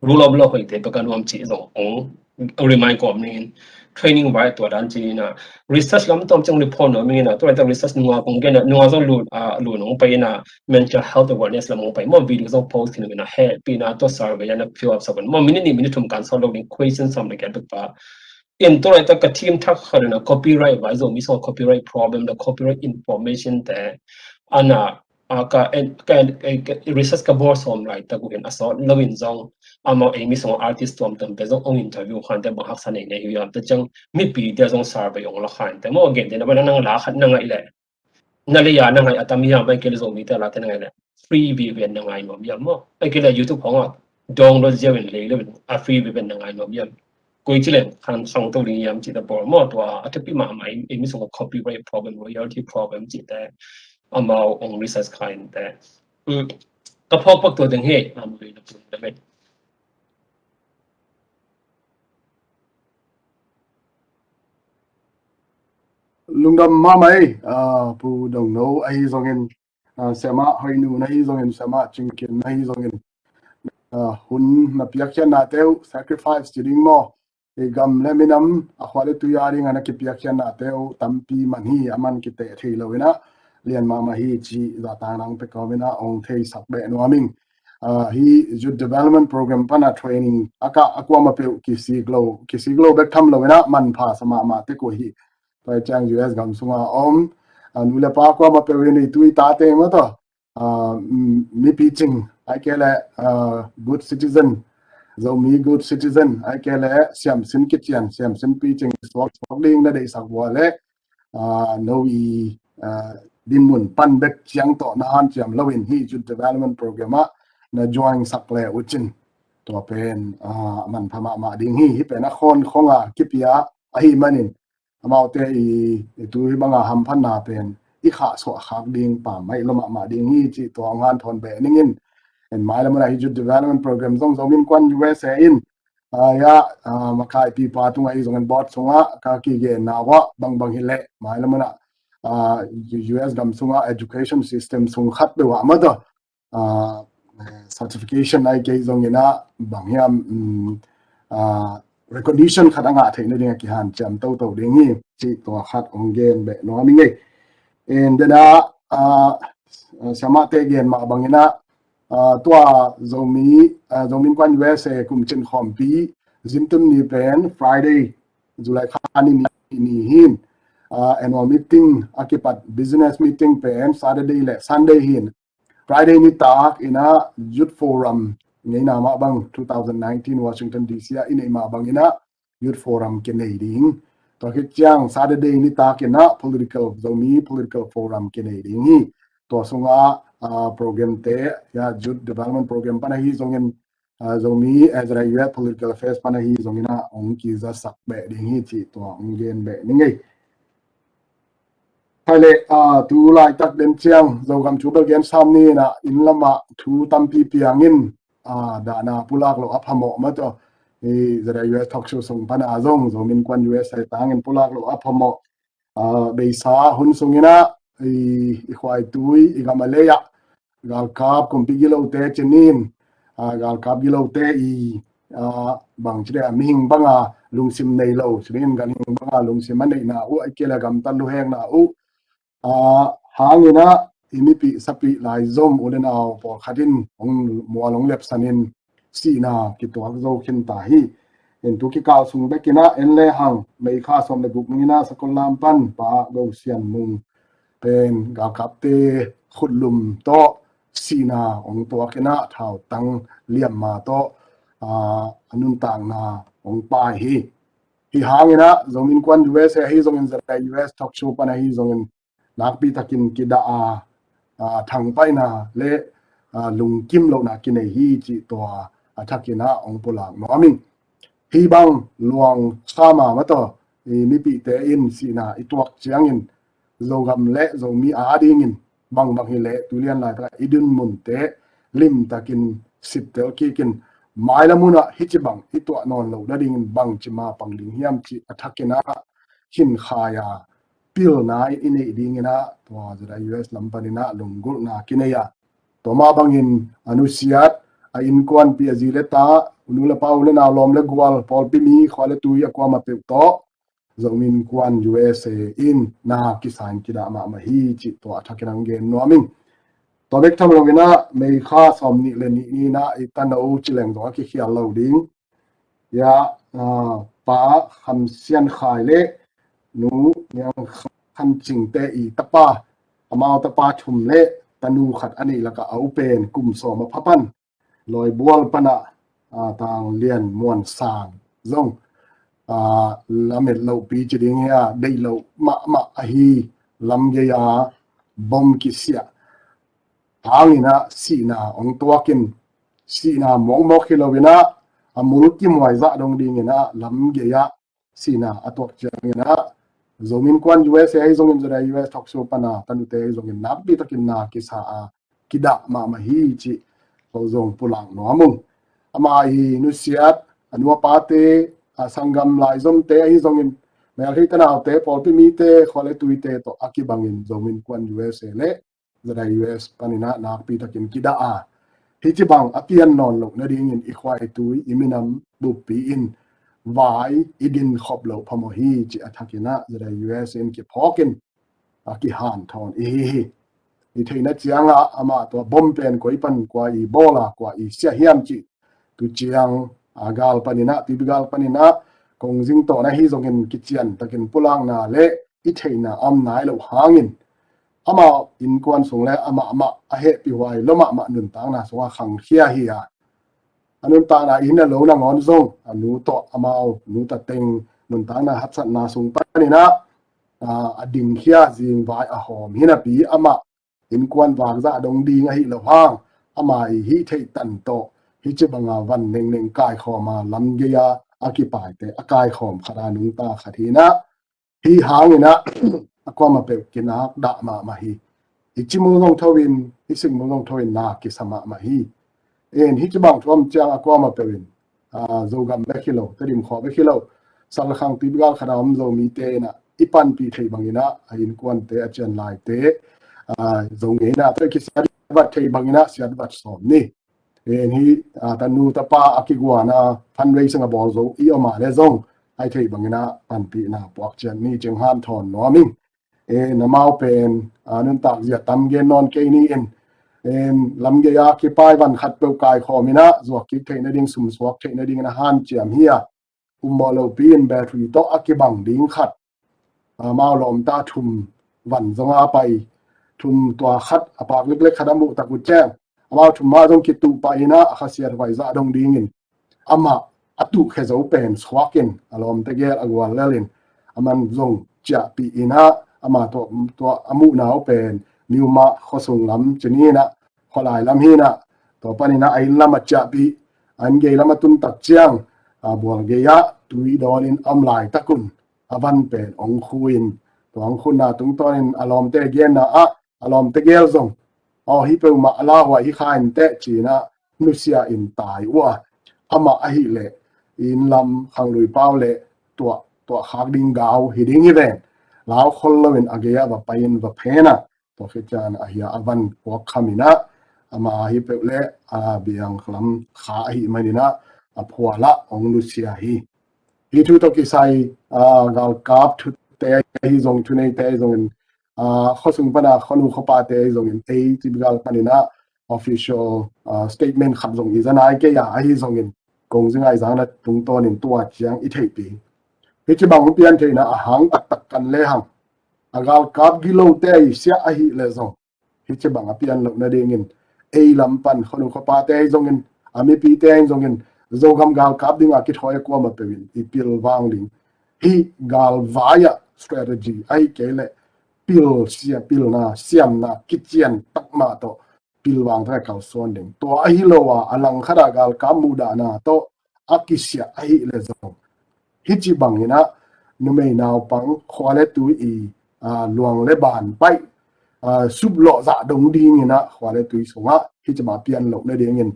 rule of law hoihte bek a nuam cih zong hong remind kawm ning in, training vai tua dan ci in ah, research lam tawm ciang report nuam ing in ah, tua laitak research nunga kong gen ah, nunga zong lu, a, lu nong pai in ah, mental health awareness lam hong pai maw, video zong post khin in ah, hehpihna tua survey ah na fill up sak un maw, minute nih minute thum kan sawt lo ding, question sawm le giat bek pa. In tua laitak ka team thak khat in ah copyright vai, Zomi song copyright problem le copyright information te, a na, a, ka, en, ka, en, ka research ka bawl sawm laitak uh in a sawt lo in zong amau ei mi song artist tuamtuam te zong hong interview khan te bang haksa nei nei hi hiam te ciang mipi te zong survey hong la khan te maw, gen te na bang nang la khat na ngaih leh, na lei a na ngaih a tam hiam, ahih kei leh Zomite late na ngaih leh free VPN na ngai nuam hiam maw, ahih kei leh YouTube khawngah download ziau in lei lo in a free VPN na ngai nuam hiam. Koi ci leng khan khangto ding hiam cih te bawl maw, tua a thupi mahmah in, ei mi song copyright problem, royalty problem cih te amau hong research kha in te. Um, ka phawk pak tua ding hi, amau i na pun te mei. Lungdam mahmah ei, a, Pu Dongno ahi zongin, a, Siamah Hoinu na hi zongin, Siamah Cingkin na hi zongin, a, hun na piakkhiatnate uh, sacrifice ci ding maw, i gam le minam, a khua le tui a ding a na kipiakkhiatnate uh tampi man hi, a man kiteh thei lo in ah, lian mahmah hi ci zahtakna hong pia kawm in ah hong theisak beh nuam ing. A, hi Youth Development Program pan a training a kah a kuamah peuh kisik lo, kisik lo bek tham lo in ah manpha sa mahmah tek uh hi. Tua ciang U S gam sunga om, a, nu le pa kuamah peuh in i tui tate maw, tua ah, mm, mi picing, ahih kei leh, ah, good citizen, Zomi good citizen, ahih kei leh siamsin kician, siamsin picing suak, suak ding na deihsak uh leh, ah, no i, ah, dinmun pan bek ciang tawh na hanciam loin hih Youth Development Program ah na join sak le uh cin, tua pen, ah, manpha mahmah ding hi. Hih pen a khawnkhong a kipia ahih manin amaute i, i tu hih banga hamphatna pen i khahsuah khak ding pammaih lua mahmah ding hi cih tua hong hanthawn beh ning in. En, mailam ah hih Youth Development Program zong Zomi Innkuan U S A in, ah, ya, ah, makaipipa tungah ahi zongin board sungah ka kigenna uh ah bangbang hi leh mailam ah, ah, U S gam sungah education system sung khat peuh ah mah tawh, ah, certification ahih kei zongin ah bang hiam, mm, ah, recognition khat a ngah theih nading a kihanciam toto ding hi cih tua khat hong gen beh nuam ing ei. En, dena, ah, siamahte gen mah bangin ah, ah, tua Zomi, ah, Zomi Innkuan U S A kumcin khawmpi zintun ni pen Friday, July kha ni, ni, ni hin, ah, annual meeting a kipat business meeting pen Saturday le Sunday hin. Friday nitak in ah Youth Forum ngeina mah bang two thousand nineteen Washington D C ah i neih mah bangin ah Youth Forum kinei ding. Tua khit ciang Saturday nitak in ah political, Zomi political forum kinei ding hi. Tua sungah, ah, program te, ya, Youth Development Program pan ahi zongin, ah, Zomi, eh, Z I U F Political Affairs pan ahi zongin ah hong kizasak beh ding hi cih tua hong gen beh ning ei. Hai le, ah, tu laitak den ciang Zogam thu bel gen sam ni in ah, inn lamah thu tampi piangin, ah, dahna pulak loh a phamawh mah tawh. I Z I U S talk show sung pan a zong Zomi Innkuan U S A tangin pulak loh a phamawh. Ah, beisa hun sungin ah i, i khuaitui, i gam a lei ah galkap kumpi gilote cinin, ah, galkap gilote i, ah, bang ci ding, mihing banga lungsim nei lo cinin, ganhing banga lungsim a neihna uh, ahih kei leh gamtat luhekna uh, ah, hangin ah i mipih sapih laizom u le nau pawlkhat in hong mual hong lepsanin sihna kituak zo khin ta hi. En, tu kikal sung bekin ah en le hang, May kha sawm le guk ni in ah Sakollam pan Pa Go Sian Mung pen galkapte khutlum tawh sihna hong tuak in ah thautang liamma tawh, ah, a nuntakna hong pai hi. Hih hangin ah Zomi Innkuan U S A ahi zongin, Z I U S talk show pan ahi zongin nakpi takin kidah a, ah, thangpaihna le, ah, lungkim lohna kinei hi cih tua a thakin ah hong pulak nuam ing. Hih bang luang kha mahmah tawh i mipihte in sihna i tuak ciangin Zogam le Zomi a dingin bangbang hi leh tuilian laitak ah i dinmunte limtakin sittel kikin, mailam hun ah hih ci bang i tuah nawn loh nadingin bangci ma pang ding hiam cih a thakin ah khinkhai a pilna i neih dingin ah tua Z I U S lam panin ah lunggulhna kinei a, tua mah bangin a nusiat, a innkuanpih, a zi le ta, u nu le pa, u le nau, lawm le gual, pawlpi mi, khua le tui a kuamah peuh tawh Zomi Innkuan U S A in na kisa in kidah mahmah hi cih tua a thakin hong gen nuam ing. Tua bek tham loin ah May kha sawm nih le nih ni in ah i tano ci leng zong a kikhial lo ding. Ya, ah, Pa Kham Sian Khai le Nu Niang Khan Cing te i tapa, amau tapa thum le tanu khat a neih lakah a u pen kum sawm a pha pan Lawibual pan ah, ah, Tang Lian Muan Sang zong, ah, lamet lohpi ci ding hi a, deih loh mahmah ahi lam gei a bom kisiah hangin ah sihna hong tuakin, sihna mawkmawk hi loin ah a mul kimuai zah dong dingin ah lam gei ah sihna a tuak ciangin ah Zomi Innkuan U S A ahi zongin, Z I U S talk show pan a tanute ahi zongin nakpi takin na kisa a kidah mahmah hi cih ko zong pulak nuam ung. Ama i nusiat, a nu a pate, a sanggam laizomte ahi zongin, melhei tanaute, pawlpi mite, khua le tuite tawh a kibangin Zomi Innkuan U S A le Z I U S panin ah nakpi takin kidah a, hih ci bang a pian nawn loh nadingin i khua i tui, i minam buppi in vai i din khop loh phamawh hi cih a thakin ah Z I U S in kiphawkin a kihanthawn i hi hi. I theihna ciangah amah tua bom pen koi pan kua i bawl a, kua i siah hiam cih tu ciang a gal panin ah, tuipi gal panin ah kong zing tawh na hi zongin kician takin pulakna le i theihna a om nai loh hangin amau innkuan sung le amah mah a hehpihhuai lua mahmah nuntakna sungah khangkhia hi a, a nuntakna inn a lo nangawn zong a nu tawh amau nu tateng nuntakna haksatna sung paninah a dingkhia zingvai a hawm hi napi amah innkuan vakzah dong ding ahi lo hang, ama i hih theih tan tawh hih ci banga van nengneng kaikhawma lamgei-a a kipaite a kaikhawm khata nungta khat hinah, hih hanginah a kuama peuh kinak dah mahmah hi. I cimul zong thoin, i sikmul zong thoin na kisa mahmah hi. En hih ci bang thuam ciang a kuama peuhin Zogam bek hi lo, Tedim khua bek hi lo, salkhang tipgal khata om Zomite inah i panpih theih banginah a innkuante a cian laite Zo ngeina tawh i kisiatvat theih banginah siatvat sawm ni. En hih tanu tapa a kiguana fundraising a bawl zo i om a le zong ai theih banginah panpihna puak cian ni cing hanthawn nuam ing. En amau pen nuntak zia tam gen nawn kei ni in, en lamgei-a kipai van khat peuh kaikhawm inah zuak kik theih nading, sumsuak theih nadingin a hanciam hi a, ummawh lopi in battery tawh a kibang ding khat, amau lawmta thum van zonga pai, thum tua khat a pak leklek khat a muh tak uh ciang amau thum mah zong kituh pah inah a khasiat huai zah dong dingin amah a tuhkhia zo pen suakin a lawmte gel a guallelin a man zong ciahpih inah ama tua a muhna uh pen Miumah khuasung lam ci ni inah khualai lam hinah tua paninah a inn lam a ciahpih, a inn gei lam a tuntak ciang a bual gei-ah tui dawnin a om laitakun a van pen ong khu in tua ong khunna tungtawnin a lawmte genna ah a lawmte gel zong aw hih peuhmah a lauhuai hi kha inteh cinah nusia in tai uh a, amah ahileh inn lam khanglui pau le tuah tuah khak ding gau hi ding hi ven. Lau khol loin a gei-ah va pai-in va phen a, tua khit ciang a hia a van kuak kham inah ama hih peuh le a biang lam kha ahi maninah a phualah ong nusia hi. Hih thu tawh kisai galkap thute ahi zong, thuneite ahi zongin, khuasung pana khuanu khuapate ahi zongin, ei tibigal paninah official statement khat zong i za nai kei a, ahi zongin kong zi ngaihzakna tungtawnin tua ciang i theihpih. Hih ci bang pian theihna a hang taktak kan lehang a galkap gilote i siah ahileh zong hih ci bang a pian loh nadingin ei lam pan khuanu khuapate ahi zongin, a mipite ahi zongin, Zogam galkap dinga kithawi a kuama peuhin i pil vang ding. Hih galvai-ah strategy ahi kei leh pil sia, pilna siamna kician takmah tawh pilvang taka kalsuan ding. Tua ahi lo a a langkhata galkap muhdahna tawh a kisiah ahileh zong hih ci banginah numei naupang khua le tui i luang le ban paih suplawh zah dong dinginah khua le tui sungah hih ci bang a pian loh nadingin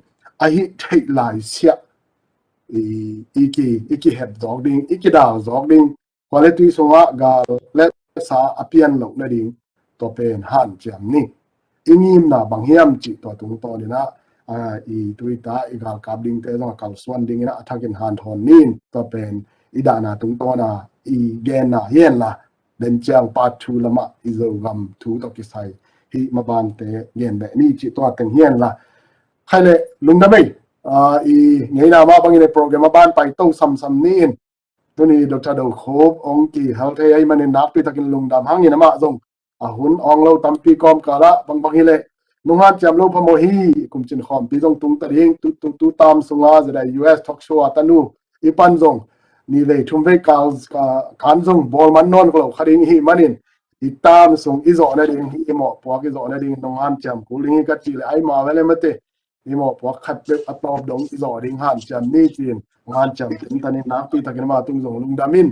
ahi theih lai siah i kihep zawk ding, i kidal zawk ding. Khua le tui sungah gal le sa a pian loh nading tua pen hanciam ni. I ngimna bang hiam cih tua tungtawninah i tuita i galkap dingte zong a kalsuan dinginah a thakin hanthawn ni in tua pen i dahna tungtawna i genna hi henla, den ciang part two lamah i Zogam thu tawh kisai hih mabante gen beh ni cih tua teng hi henla. Khaileh lungdam ei, i ngeina mah bangin i program a ban pai to samsam ni in tuni Doctor Do Khup ong kihel thei ahi manin nakpi takin lungdam hangin amah zong a hun awng lo tampi kawmkalah bangbang hileh nunghan ciam lo phamawh hi. Kumcin khawmpi zong tungta ding, tu, tu, tu tam sunga zedai U S talk show a tanu i pan zong ni vei thum vei kal kan zong bawl man nawn lo kha ding hi manin i tam sung i zawh nading hi, i mawhpuak i zawh nading nunghan ciam kul ding hi ka cih leh ai ma vele mate i mawhpuak khat peuh a tawp dong i zawh ding hanciam ni ci-in hanciam tintanin nakpi takin amah tung zong lungdam in.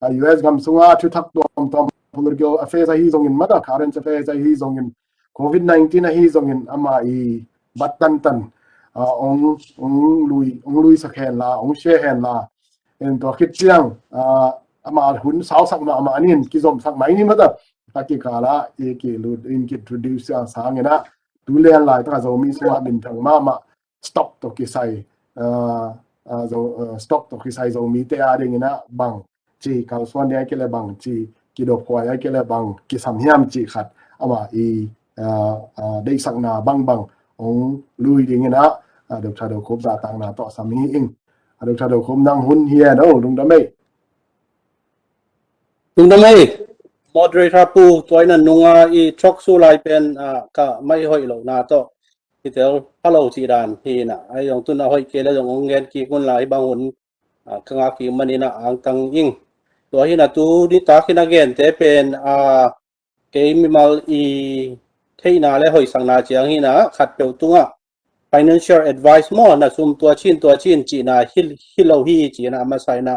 U S gam sunga thuthak tuamtuam, political affairs ahi zongin, mata current affairs ahi zongin, covid nineteen ahi zongin ama i bat tantan ong ong lui ong lui sak henla, ong share henla. En tua khit ciang ama hun sausak mahmah nin kizomsak mai ni mata a kikala i kilut in ki introduce a sanginah tu lian laitaka Zomi sunga minthang mahmah stock tawh kisai, stock tawh kisai Zomite a dinginah bang ci kalsuan ding a kile bang ci kidophuai a kile bang kisam hiam cih khat ama i deihsakna bangbang ong lui dinginah Doctor Do Khup zahtakna tawh sam hi ing. Doctor Do Khup nang hun hi hen o, lungdam ei. Lungdam ei. Moderator pu, tua in a nunga i talk show lai pen, ah, ka mai hoih lo na tawh i tel pha lo cih dan hi na. Ai zong tun a hoih kei le zong hong gen kik un la, hi bang hun, ah, ka ngak kik manin a angtang ing. Tua hi na tu nitak in a gente pen, ah, kei mimal i theihna le hoihsakna ciang hi na, khat peuh tungah financial advice maw, na sum tua cin, tua cin cihna hi, hi lo hi cihna a masa in a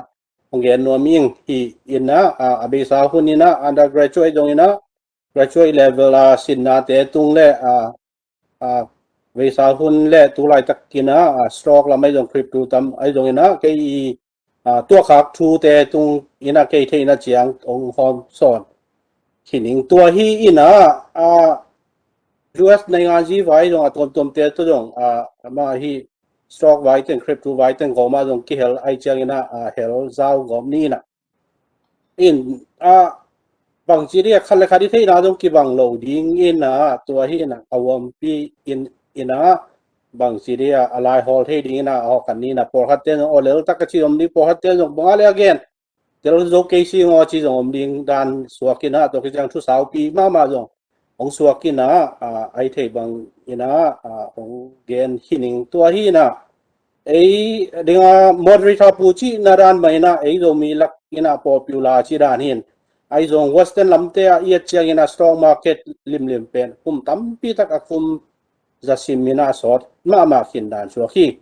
hong gen nuam ing. Hi in a, a, a beisa hun in a undergraduate zong in a, graduate level a sinnate tung le, a, a, beisa hun le tu laitak in a, a, stock lam ai zong, crypto tam ai zong in a, kei i, a, tuakhak thute tung in a kei theihna ciang hong hawm sawn khin ing. Tua hi in a, a, U S naingan zi vai zong a tuamtuamte tawh zong, a, ama hi stock vai teng, crypto vai teng gawm a zong kihel ai ciang in a, a, hel zau gawm ni in a. In, a, bangci dia khat le khat i theihna zong kibang lo ding in a, tua hi in a, a uampi in, in a, bangci dia a lai hawl thei ding in a, a hawk kan ni in a, pawlkhat te zong, o lel tak a ci om ding, pawlkhat te zong bang a le a gen tel zo kei si ngaw ci zong om ding dan suak in a, tua kiciang thusaupi mahmah zong hong suak in a, a, ai thei bang in a, a, hong gen hi ning. Tua hi in a, ei dinga moderator pu cihna dan mah in a, ei Zomi lak in a popular ci dan hi in. Ai zong Western lamte a i et ciang in a stock market limlim pen kum tampi tak a kum za sim in a sawt mahmah khin dan suak hi.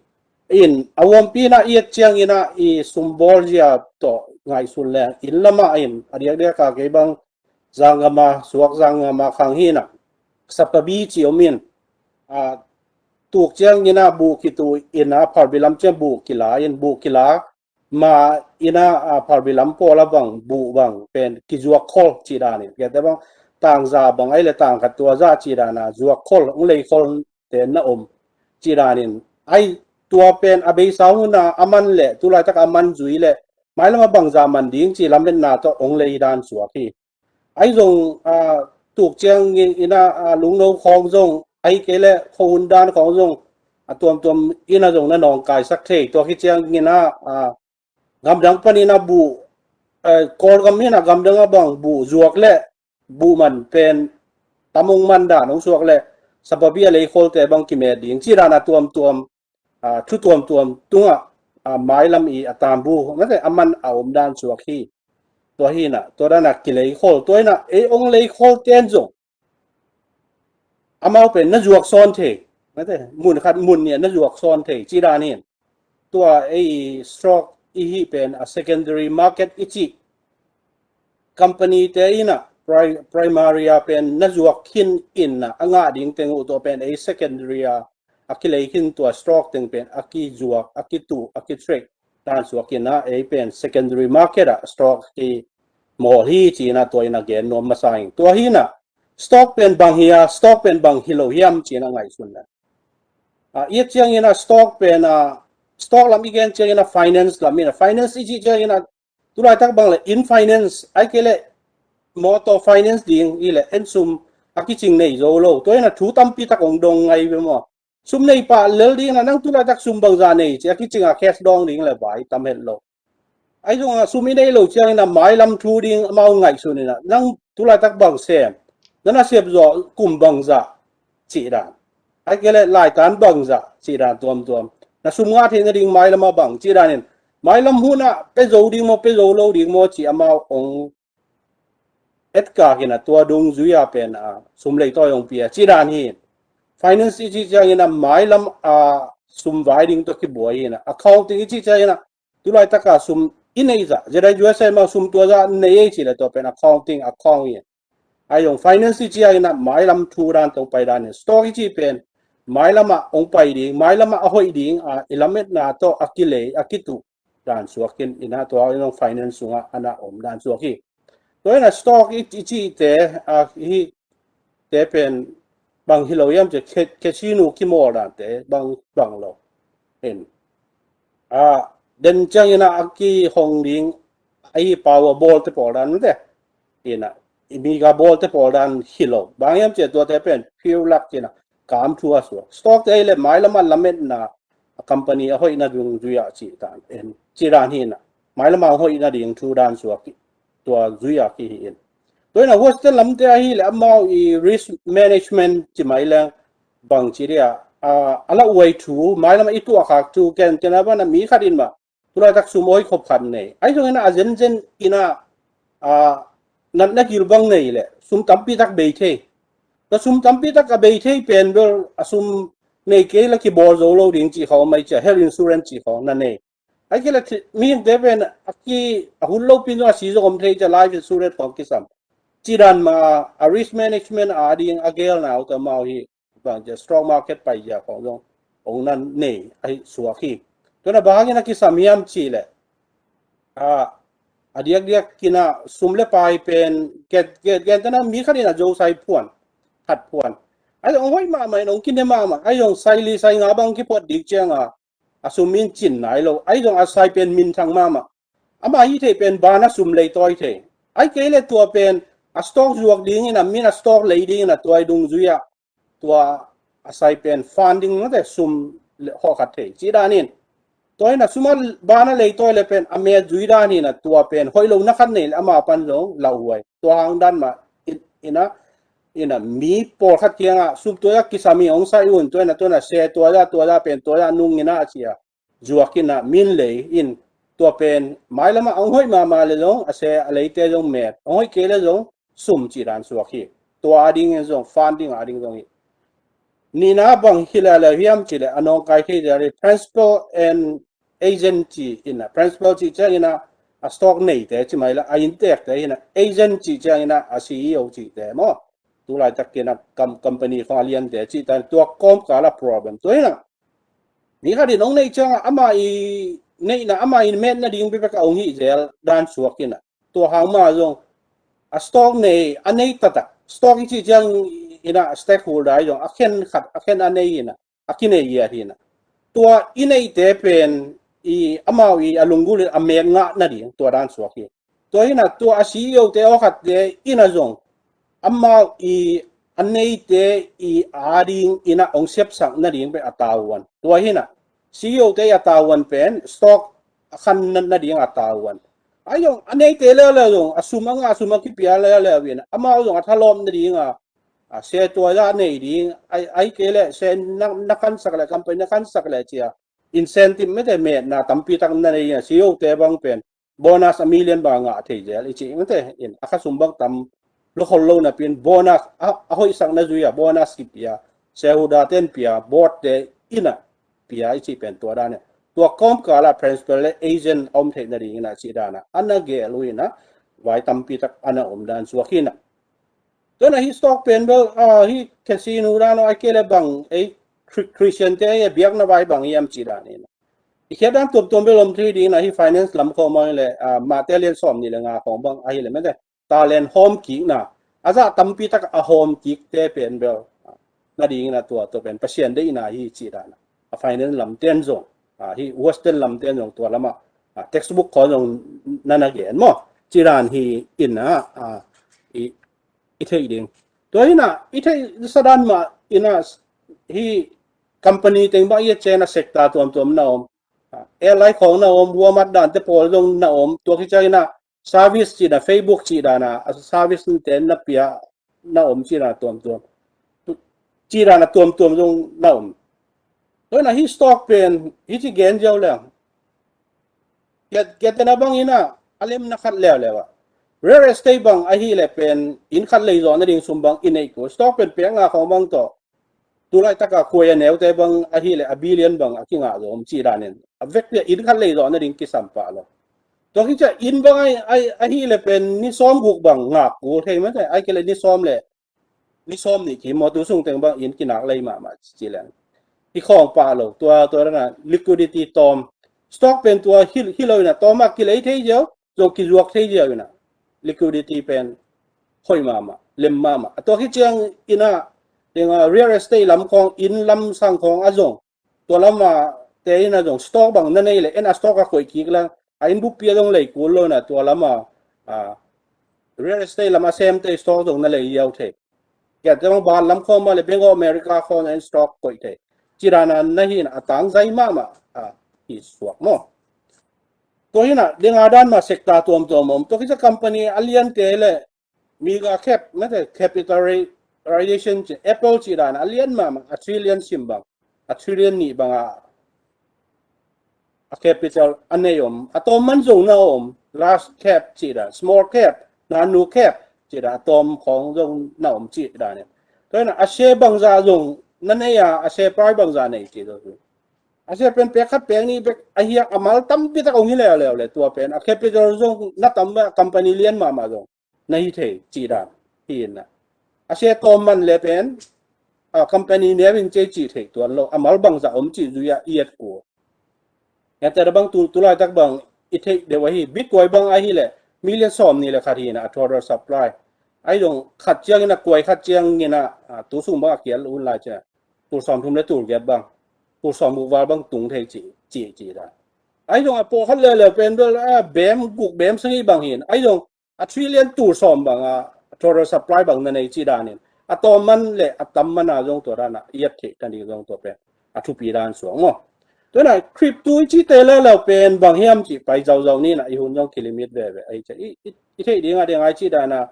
In a uampi in a i et ciang in a i sumbawl zia tawh ngaihsun leng in lam a in a diakdiak a kei bang zanggam a, suak zanggam a khang hi in a, sapabi ci om in, a, tuk ciang in a buh kitu in a phalbi lam ciang buh kila in, buh kila ma in a, a, phalbi lam pawl a bang buh bang pen kizuak khol ci dan in, kei te bang tangza bang ai le tangkhat tua za ci dan a zuak khol, hong lei khol te na om ci dan in. Ai tua pen a beisa hun a a man le tu laitak a man zui le mailam a bangza man ding ci lametna tawh hong lei dan suak hi. Ai zong, a, tuk ciang in a, a, lungno khawng zong ai kei le khohun dan khawng zong a tuamtuam in a zong na nawngkaisak thei. Tua kiciang in a, a, gamdang pan in a buh, eh, Kawlgam in a gamdang a bang buh zuak le buh man pen tam hong man dan hong suak le sapabi a lei kholte bang kimet ding ci dan a tuamtuam, a, thu tuamtuam tungah, a, mailam i a tambu mate a man a om dan suak hi. Tua hi in a, tua dan a kilei khol, tua in a ei hong lei khol ten zong amau pen na zuak sawn thei, mate mun khat mun nih a na zuak sawn thei ci dan hi in. Tua ei stock i hih pen a secondary market i cih company te in a pri-, primary a pen na zuak khin in a, a ngah ding teng uh tua pen ei secondary a a kilei khin tua stock teng pen a kizuak, a kituh, a kitrek dan suak in a, ei pen secondary market a stock kimawl hi ci in a tua in a gen nuam masa ing. Tua hi in a stock pen bang hi a, stock pen bang hi lo hiam ci in a ngaihsun le. A, i et ciang in a stock pen a, stock lam i gen ciang in a finance lam in a, finance i cih ciang in a tu laitak bang le in finance ai kei le motor finance ding i le en sum a kicing nei zo lo. Tua in a thu tampi tak hong dong ngai ve maw. Sum nei pah lel ding in a nang tu laitak sum bangza nei ci a kicing a cash dawng ding le vai tam het lo. Ai zong a sum i nei lo ciang in a mailam thu ding amau ngaihsun in a nang tu laitak bang sem, na na sep zawh kum bangza cih dan. Ai kei le laitan bangza cih dan tuamtuam. Na sum ngah theihna ding mailam a bang cih dan in. Mailam hun a pe zo ding maw, pe zo lo ding maw ci amau hong etkak in a tua dungzui a pen a sum leitawi hong pia cih dan hi. Finance i cih ciang in a mailam a sum vai ding tawh kibuai hi in a. Accounting i cih ciang in a tu laitak a sum i nei zah, zia dai U S A mah sum tua zah nei ei ci le tua pen accounting, account hi. Ai zong finance i cih ciang in a mailam thu dan tawh pai dan in. Stock i cih pen mailam a hong pai ding, mailam a a hoih ding a i lametna tawh a kilei, a kituh dan suak in, in a tua in zong finance sungah a na om dan suak hi. Tua in a stock i, i cihte, a, hihte pen bang hi lo hiam ci a, ca-, casino kimawl dante bang, bang lo. In. A, den ciang in a a kihong ding, a hi pau a bawlte pawl dan mate. In a, i mi ga bawlte pawl dan hi lo. Bang hiam ci a tuate pen pure luck in a kam thu a suak. Stock te hi le mailam a lametna a company a hoihna dungzui a cih dan. In, cih dan hi in a. Mailam a hoihna ding thu dan suak hi. Tua zui a ki hi in. Tua ina Western lamte ahi le amau i risk management ci mai leng bang ci dia, a la uai thu mai lama i tuah khak thu ken ken a bana mi khat in mah tulaitak sum oi khop khat nei. Ai zong ina a zenzen ina a natna gil bang nei le sum tampi tak bei thei. Tua sum tampi tak a bei thei pen bel a sum nei kei la kibawl zo lo ding ci khawng mai cia health insurance ci khawng na nei. Ai kei la mihingte pen a ki a hun lo pin zong a si zong om thei cia life insurance khawng kisam. Ci dan ma a risk management a ding a gel nau ta mau hi. Bang cia stock market pai cia khawng zong ong nan nei ahi suak hi. Tuna bangin a kisam hiam ci le a diakdiak kina sum le pai pen gen tana mi khat ina zo sai phuan khat phuan. Ai zong hoih mahmah in ong kine mahmah ai zong sai li sai nga bang kiphuat dik cianga a sum in cin nai lo ai zong a sai pen minthang mahmah. Ama hi thei pen bana sum lei tawi thei. Ai kei le tua pen a stock zuak dingin a min a stock lei dingin a tuai dungzui ah tua a sai pen funding nate sum hawh khat thei ci danin. Tua ina suma bana lei tawi le pen a met zui danin a tua pen hoih lo na khat nei le ama pan zong lauhuai. Tua hang dan ma ina ina mi pawlkhat kiangah sum tua kisami ong sai un tua ina tua ina se tua tua pen tua nung ina a cia. Zuak ina min lei in tua pen mai lama ong hoih mama le zong a se a leite zong met ong hoih kei le zong sum ci dan suak hi. Tua a dingin zong funding a ding zong hi. Nina bang hi le le hiam ci le a nong kai thei le principal and agent ci ina principal ci ciang ina a stock neite ci mai la a intekte ina agent ci ciang ina a C E O cite maw. Tulaitak kina company khong a liante ci tan tua kawmkal a problem tua ina mi khat in ong nei cianga ama i neihna ama in metna ding bibek a ong hih zel dan suak ina tua hang ma zong a stock nei a nei tatak stock i ci ciang ina stakeholder zong a khen khat a khen a nei ina a kinei i a hina tua i neite pen i amau i a lunggul in a mek ngah nading tua dan suak hi. Tua hina tua a C E O te awkhatte ina zong amau i a neite i a ding ina ong siapsak nading pen a tauan tua hina C E O te i a tauan pen stock a khan nading a tauan. Ai zong a neite leuleu zong a sum a ngah a sum a kipia leuleu ina amau zong a thalawm nadinga a se tua zah nei ding ai kei le se na khansak le company na khansak le cia incentive mete metna tampi tak na nei a C E O te bang pen bonus a million bang ngah thei zel i ci mete in a khasum bang tam lo khol lo na pin bonus a hoihsak na zui a bonus kipia shareholder ten pia board te ina pia i ci pen tua dan tua kawmkal a principal le agent a om theih nading ina ci dan a ana gel uh ina vai tampi tak ana om dan suak ina. Tua na hi stock pen bel hi casino dan a kei le bang ei Christian te ei biakna vai bang hiam ci dan ina i khiat dan tuamtuam bel om thei ding ina hi finance lam khawng bang le mate lian sawm ni le nga khawng bang ahi le mete talent hawm kikna a zah tampi tak a hawm kikte pen bel nading ina tua tua pen Pasian deihna hi ci dan a finance lam ten zong hi Western lam ten zong tua lama textbook khawng zong nana gen maw ci dan hi ina i i theih ding. Tua hina i theih sadan mah ina hi company teng bang i a cena sector tuamtuam na om. Airline khawng na om, Walmart dan te pawl zong na om. Tua kicia ina service cina Facebook ci dana a service te na pia na om cina tuamtuam. Ci dana tuamtuam zong na om. Tua hina hi stock pen hi ci gen ziau leng. Kiatena bang ina a lemna khat leuleu a real estate bang ahi le pen inn khat lei zawh nading sum bang i neih kul stock pen pek nga khawng bang tawh tulaitaka kuai a neute bang ahi le a billion bang a kingah zawh om ci danin a vekpia inn khat lei zawh nading kisam pah lo. Tua kicia inn bang ahi le pen ni sawm guk bang ngak kul thei mate ai kei le ni sawm le ni sawm nih khi maw tu sung teng bang inn kinak lei mahmah ci leng hi khawng pah lo tua tua dana liquidity tawm stock pen tua hi lo ina tawm a kilei thei ziau zong kizuak thei ziau ina liquidity pen hoih mahmah lem mahmah a tua hi ciang ina tenga real estate lam khawng inn lam sang khawng a zong tua lama te ina zong stock bang na nei le en a stock a koih kik la a inn buppi a zong lei kul lo na tua lama real estate lama sem te stock zong na lei yau thei. Kiate bang ban lam khawng ma le Bank of America khawng na en stock koih thei. Ci dana na hi na a tang zai mahmah hi suak maw. Tua hina dinga dan ma sector tuamtuam om tua kicia company a liante le mega cap, mate, capitalization ci, Apple ci dan a lian mahmah, a trillion sim bang, a trillion nih bang a, a capital a nei om, a tawm man zong na om, large cap ci dan, small cap, nano cap ci dan, a tawm khawng zong na om ci dan. Tua hi na a share bangzah zong na nei a, a share price bangzah nei ci zong. A share pen pek khat pek nih bek a hiak a mal tampi tak ong hi leuleu le tua pen a capital zong na tam a company lian mahmah zong na hi thei ci dan hi na. A share tawm man le pen a company neu in cei ci thei tuan lo, a mal bangzah om ci zui a i et kul. Ente da bang tu, tu laitak bang i theih deuh ahi, Bitcoin bang ahi le million sawm nih le khat hi na a total supply. Ai zong khat ciang in a kuai khat ciang in a, a, tu sung bang a kial un lai cia. Tul sawm thum le tul giat bang, tul sawm guk val bang tung thei ci, ci, ci dan. Ai zong a pawlkhat leuleu pen bel a bem guk bem sagih bang hi na. Ai zong a trillion tul sawm bang a total supply bang na nei ci dan in a tawm man le a tam man a zong tua dan a i et theih ta ding zong tua pen a thupi dan suang maw. Tua na crypto i cite leuleu pen bang hiam ci pai zauzau ni na i hun zong kilimit veve. Ai cia i, i, i theih ding a ding ai ci dan a,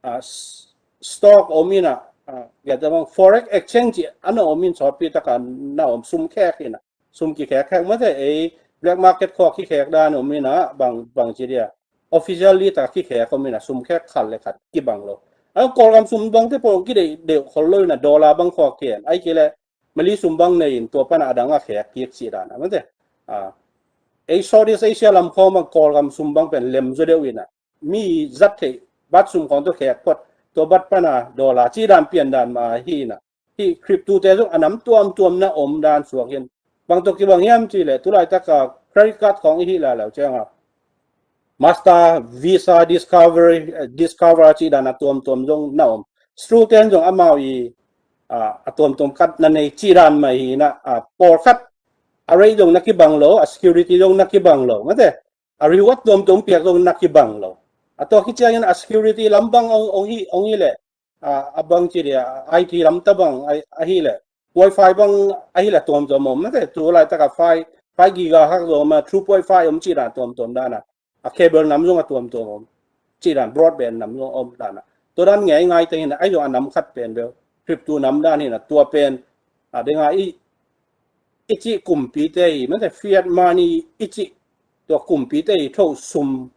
a, s-, stock om in a, a, giat bang forex exchange ci a na om in sawtpi tak a na om sum khek in a. Sum kikhek khek mate ei black market khawng kikhek dan om in a bang, bang ci dia. Officially tak kikhek om in a sum khek khat le khat kibang lo. A Kawlgam sum bang te pawh kideih deuh khol lo in a dollar bang khawng kian. Ai kei le Mali sum bang nei in tua pan a dang a khek kik ci dan a mate. A, ei Southeast Asia lam khawng bang Kawlgam sum bang pen lem zaw deuh in a. Mi zat theih bat sum khawng tua khek phot tua bat pan a dollar ci dan pian dan mah hi na. Hih crypto te zong a nam tuamtuam na om dan suak hi na. Bang tawh kibang hiam ci le tu laitak a credit card khawng i hih leuleu ciang a Master, Visa, Discovery, eh, Discover ci dan a tuamtuam zong na om. Student zong amau i, a, a tuamtuam card na nei ci dan mah hi na, a, pawlkhat a rate zong na kibang lo, a security zong na kibang lo mate. A reward tuamtuam piak zong na kibang lo. A tua khit ciangin a security lam bang ong, ong hi, ong hi le, a, a bang ci dia, a I T lam ta bang a, ahi le. Wi-Fi bang ahi le tuamtuam om mate, tu laitak a five, five giga hak zong ma, two point five om ci dan tuamtuam dan a. A cable nam zong a tuamtuam om. Ci dan broadband nam zong om dan a. Tua dan ngei ngai te hi na, ai zong a nam khat pen bel. Crypto nam dan hi na, tua pen. A ding a i, i cih kumpite hi, mate fiat money i cih tua kumpite hi tho sum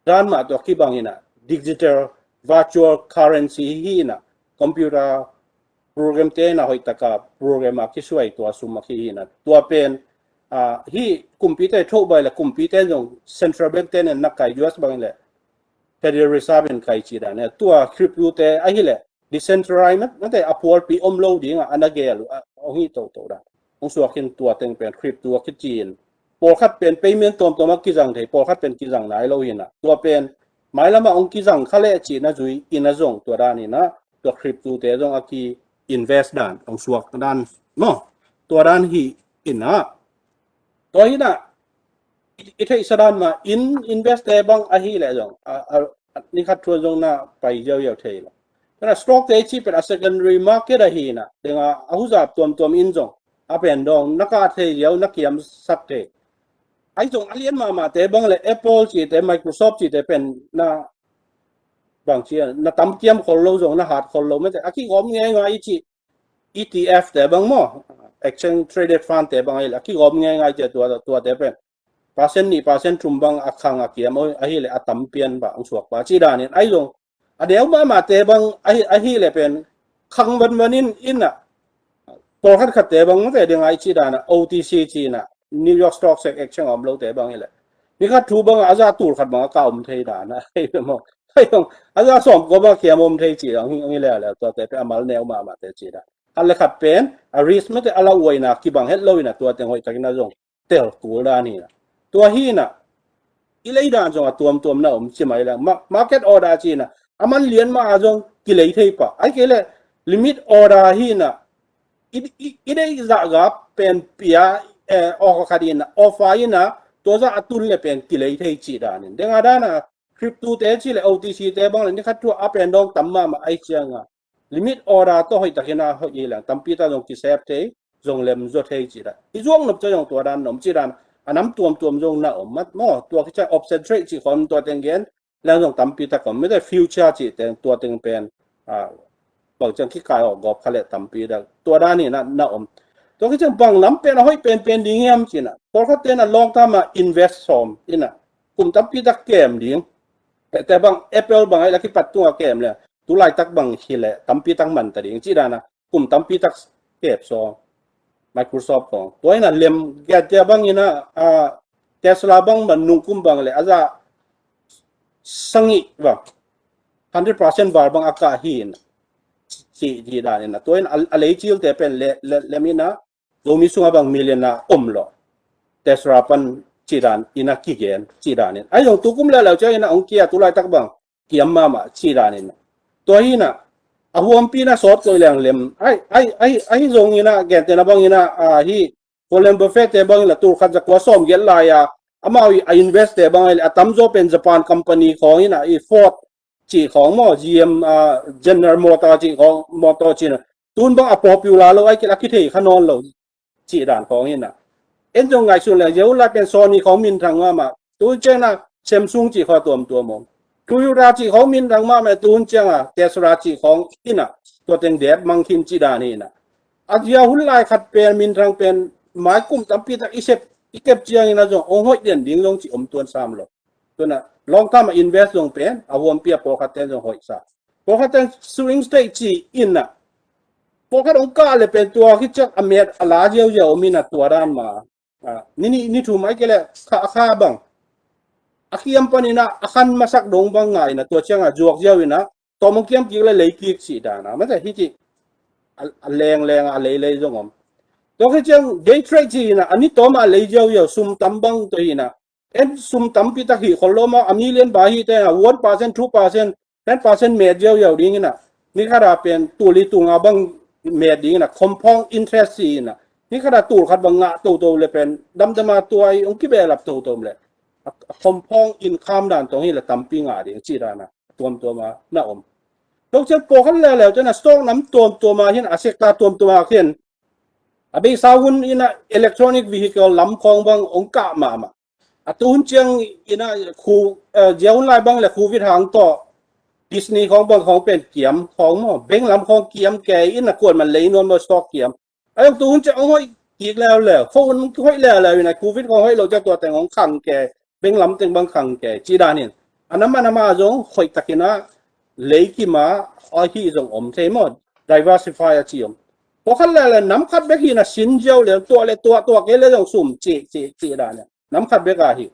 dan mah tua kibang hi na, digital virtual currency hi na, computer program te na hoih taka program a kisuai tua sum a ki hi na, tua pen, a, hi kumpite tho bai le kumpite zong central bank te nen na kai U S bang le Federal Reserve in kai ci dan ne, tua crypto te ahi le decentralized mate a phualpi om lo ding a, a na gel uh a, hong hi toto dan. Hong suak in tua teng pen crypto a kici in. Pawlkhat pen payment tuamtuam a kizang thei, pawlkhat pen kizang nai lo hi na. Tua pen mailam a hong kizang kha le ci na zui in a zong tua dan hi na. Tua crypto te zong a ki invest dan, hong suak dan maw. Tua dan hi in a. Tua hi na, i, i theihsa dan mah in invest te bang ahi le zong, a, a, a, ni khat thuan zong na pai ziau ziau thei lo. Kana stock te i cih pen a secondary market ahi na, deng a, a huzap tuamtuam in zong, a pen dong, na kah thei ziau, na kiamsak thei. Ai zong a lian mahmah te bang le Apple ci te, Microsoft ci te pen na bang ci a, na tam kiam khol lo zong, na hat khol lo mate, a kigawm ngei ngai i cih, E T F te bang maw, exchange traded fund te bang ahi le, a kigawm ngei ngai te tua, tua te pen. Percent nih, percent thum bang a khang a kiam, ahi le a tam pian ba, ang suak ba, ci dan in, ai zong, a neu mahmah te bang, ahi, ahi le pen, khang van van in, in a, pawlkhat khat te bang, te ding ai ci dan a, O T C ci na, New York Stock Exchange om lo te bang hi le. Ni khat thu bang a za tul khat bang a ka om thei dan a. Hei maw. Hei maw. A za sawm ko bang kiam om thei ci ang hi le le tua te pe a mal neu mahmah te ci dan. Khat le khat pen a risk mate a lauhuaina kibang het lo in a tua teng hoih takin a zong tel kul dan hi na. Tua hi na. I lei dan zong a tuamtuam na om ci mai le. Ma-, market order ci na. A man lian ma a zong kilei thei pa. Ai kei le limit order hi na. I, i, i deih zah gap pen pia, eh, awk khat in a, offer in a, tua zah a tun le pen kilei thei ci dan in. Deng a dan a, crypto te ci le O T C te bang le ni khat thu a pen dong tam mahmah ai ciang a. Limit order tawh hoih takin a hoih i leng, tampi ta zong kisep thei, zong lem zaw thei ci dan. I zuak nop ca zong tua dan nom ci dan, a nam tuamtuam zong na om mat maw, tua kica option trade ci khawm tua teng gen, leng zong tampi tak om. Mite future cih teng tua teng pen, ah, bang ciang kikai awk gawp kha le tampi tak. Tua dan hi na, na om. Tua khit ciang bang lam pen a hoih penpen ding hiam ci na. Pawlkhat ten a long term a invest sawm hi na. Kum tampi tak kem ding. Te bang Apple bang ai la kipat tung a kem le. Tu laitak bang hi le tampi tak man ta ding. Ci dan a kum tampi tak kep sawm. Microsoft khong. Tua hi na lem giat tia bang hi na, ah, Tesla bang man nung kum bang le. A za sangih bang. Hundred percent val bang a kah hi na. Ci, ci dan hi na. Tua hi na a, a lei cil te pen le, le, lem hi na. Zomi sunga bang millionaire om lo. Tesla pan ci dan hi na kigen, ci dan hi na. Ai zong tu kum le lau ciang hi na ong kia tu laitak bang. Kiam mahmah ci dan hi na. Tua hi na. A huampi na sawt koi leng lem. Ai, ai, ai, ai zong hi na, gente na bang hi na, ah, hi. Warren Buffett te bang hi na, tul khat za kua sawm giat lai a. Amau a invest te bang hi le, a tamzaw pen Japan company khong hi na, i Ford cih khong maw, G M, ah, General Motor cih khong, motor cih na. Tun bang a popular lo, ai kil a kithei kha nawn lo. Cih dan khong hi na. En zong ngaihsun le, zia hun lai pen Sony khong minthang mahmah. Tun ciang na Samsung cih khong tuamtuam om. Toyota cih khong minthang mahmah, tun ciang a Tesla cih khong hi na. Tua teng dep mang khin cih dan hi na. A zia hun lai khat pen minthang pen mai kum tampi tak i sep, i kep ciang hi na zong, ong hoih den ding zong ci om tuan sam lo. Tua na, long term a invest zong pen, a huampi a pawlkhat ten zong hoih sa. Pawlkhat ten swing state ci hi na. Pawlkhat ong kah le pen tua khit ciang a met a la ziauziau om hi na tua dan ma. Ah, ni, ni, ni thum ai kei le kha, kha bang. A kiam pan hi na, a khan masak dong bang ngai na, tua ciang a zuak ziau hi na, tawm ong kiam kik le lei kik ci dan a. Mate hi ci, a, a leng leng a lei lei zong om. Tua khit ciang day trade ci hi na, a ni tawm a lei ziauziau, sum tam bang tua hi na. En sum tampi tak hi khol lo ma, a million ba hi te na, one percent, two percent, ten percent met ziauziau ding hi na. Ni khat a pen tul li tul nga bang met ding hi na, compound interest hi na. Ni khat a tul khat bang ngah toto le pen, damdam a tua i ong kibelap toto le. A, a compound income dan tong hi le tampi ngah ding, ci dan a, tuamtuam a, na om. Tua ciang pawlkhat leuleu te na stock nam tuamtuam a hi na, a sector tuamtuam a khin. A beisa hun hi na electronic vehicle lam khong bang ong kah mahmah. A tu hun ciang hi na khu, eh, zia hun lai bang le Covid hang tawh. Disney khong bang khong pen kiam khong maw. Bank lam khong kiam kei hi na kuan man lei nuam maw stock kiam. Ai ong tu hun ciang ong hoih kik leuleu. Khong ong hoih leuleu hi na Covid khong hoih lo ciang tua teng ong khang kei. Bank lam teng bang khang kei. Ci dan hi na. A nam a nam a zong hoih tak hi na lei kim a, a hi zong om thei maw. Diversify a ci om. Pawlkhat leuleu nam khat bek hi na sin ziau le tua le tua tua kei le zong sum ci, ci, ci dan hi na. Nam khat bek a hi.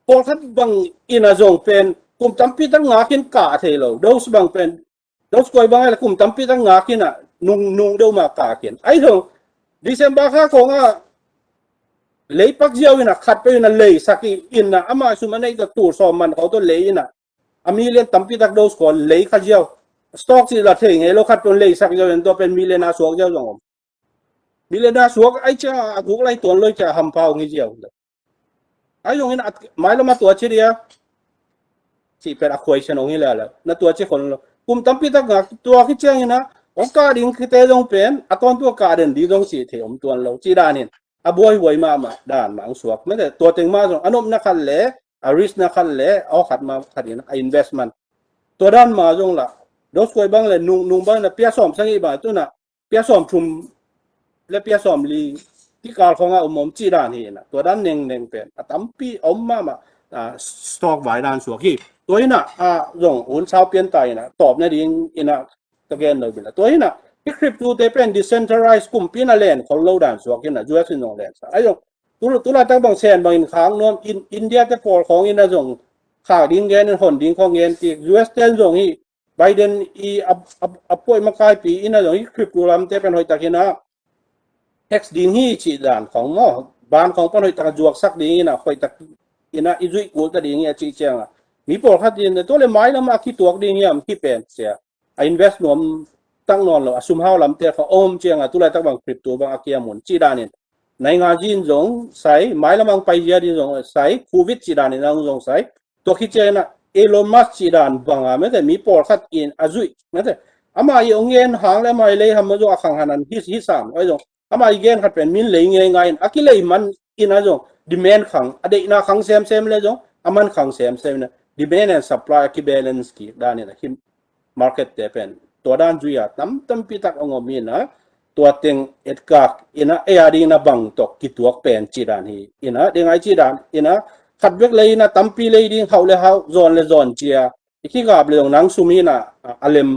Pawlkhat bang hi na zong pen, kum tampi tak ngak in kah thei lo. Those bang pen, those koi bang hi la kum tampi tak ngak in a, nung, nung deuh mah kah khin. Ai zong, December kha khong a, lei pak ziau hi na, khat peuh hi na lei sak hi na, ama sum a neih ta tul sawm man khong tawh lei hi na. A million tampi tak those khong lei kha ziau. Stock ci la thei ngei lo khat peuh lei sak ziau in tua pen million a suak ziau zong om. Million a suak ai cia a guk lai tuan lo cia hampha ong hi ziau. Ai zong in a, mailam a tua ci dia. Ci pen a question ong hi leuleu. Na tua ci khol lo. Kum tampi tak ngak tua khit ciang hi na. Ong kah ding khite zong pen. A tawntung kah den ding zong ci thei om tuan lo. Ci dan hi na. A buaihuai mahmah dan mah ong suak. Mate tua teng mah zong. A nopna khat le. A risk na khat le. A aw khat mah khat hi na. A investment. Tua dan mah zong la. Those koi bang le nung, nung bang na pia sawm sangih bang tu na. Pia sawm thum le pia sawm li kikal khong a om om ci dan hi na. Tua dan nengneng pen a tampi om mahmah, ah, stock vai dan suak hi. Tua hi na, ah, zong hun sau pian ta hi na, tawp na ding hi na, ka gen lo bila. Tua hi na, hi crypto te pen decentralized kumpi na len khol lo dan suak hi na, U S in zong len sa. Ai zong, tu, tu laitak bang sen bang in khak nuam, in, India te pawl khong hi na zong khak ding gen in hon ding khong gen ti, U S ten zong hi, Biden i a, a, a puai makaipi in a zong hi crypto lamte pen hoihtak in a tax ding hi ci dan khong maw. Ban khong pan hoihtak a zuaksak ding in a hoihtak in a i zuih kul ta ding hi a ci ciang a. Mi pawlkhat in tua le mailam a kituak ding hiam hi pen cia. A invest nuam tak nawn lo a sum hau lamte khong om ciang a tu laitak bang crypto bang a kiam un ci dan in. Nai nga zin zong sai, mailam ang pai zia din zong sai, covid ci dan in ang zong sai. Tua khit ciangin a Elon Musk cih dan banga mete mi pawlkhat in a zuih mete. Ama i ong ngen hang le ama i lei ham a zong a khang hanan hi, hi sam ai zong. Ama i gen khat pen min lei ngei ngai in a kilei man in a zong demand khang, a deihna khang semsem le zong a man khang semsem in a. demand and supply a kibalance kik dan in a, hi market te pen tua dan zui a tam tampi tak hong om in a, tua teng etkak in a, ei a ding in a bang tawh kituak pen cih dan hi in a, ding ai cih dan in a, khat bek lei in a tampi lei ding, hauh le hauh, zawn le zawn ci a, i kigap le zong nang sum hi in a, a lem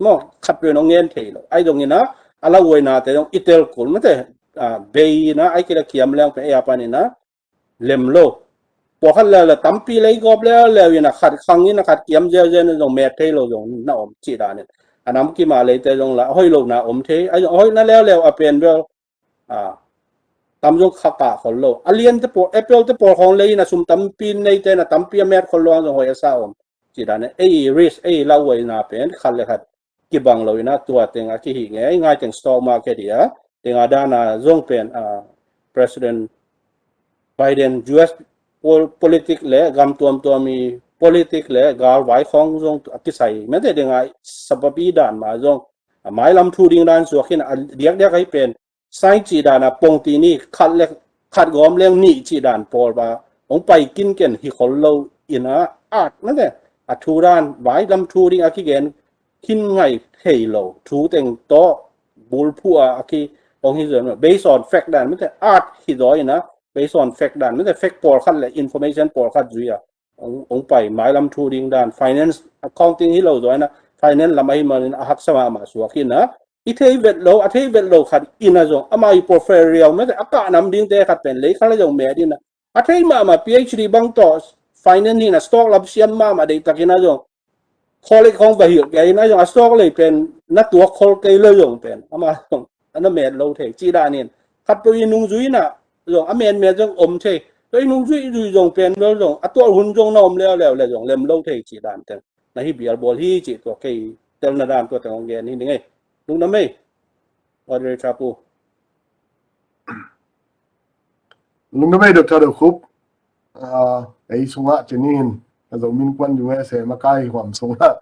maw, khat pen hong ngen thei lo. Ai zong in a, a lauhuaina te zong i tel kul mate, a, bei in a, ai kila kiam leng pen ei a pan in a lem lo. Pawlkhat leuleu tampi lei gawp leuleu in a, khat khang in a, khat kiam zeuzen in zong met thei lo zong na om cih dan in. A nam kim a leite zong la a hoih lohna om thei. A zong a hoihna leuleu a pen bel, a, tam zong kha kah khol lo. A lian te pawl, apple te pawl khawng lei in a, sum tampi neite in a, tampi a met khol lo ang zong hoih a sa om cih dan in. Ei risk, ei lauhuaina pen khat le khat kibang lo in a, tua teng a kihih ngei, ngai teng stock market hi a, teng a dan a zong pen, a, President Biden, U S pol-, politic le gam tuamtuam i politic le galvai khawng zong a kisai mate, ding a sababi dan mah zong a mailam thu ding dan suak hi in a, diakdiak ahi pen sign cih dan a pongti ni, khat le khat gawm leng nih cih dan pawl ba hong pai kinken hi khol lo in a, at mate, a thu dan vailam thu ding a kigen khin ngai thei lo, thu teng tawh bulphuh a, a ki hong hi zaw, based on fact dan mate, at hi zaw in a, based on fact dan mate, fact pawlkhat le information pawlkhat zui a hong, hong pai, mailam thu ding dan, finance, accounting hi lo zaw in a, finance lam ahi manin a haksa mahmah suak hi in a, i thei vet lo, a thei vet lo khat in a zong ama i portfolio mate, a kah nam dingte khat pen lei khat le zong met in a, a thei mahmah P H D bang tawh finance hi in a, stock lam siam mahmah deihtak in a zong, college khawng va hilh kei in a zong, a stock lei pen na tuak khol kei lo zong pen ama zong a na met lo thei cih dan in, khat peuh i nungzui in a zong a metmet zong om thei. Tua i nungzui zui zong pen bel zong a tuah hun zong na om leuleu le zong lem lo thei cih dan teng na hi bialbawl hi cih tua kei telna dan tua teng hong gen hi ning ei. Lungdam ei. Audrey Chapu. Lungdam ei, Doctor Dokhup. Ah, ei sungah cinin, a Zomi Innkuan U S A makai huam sungah,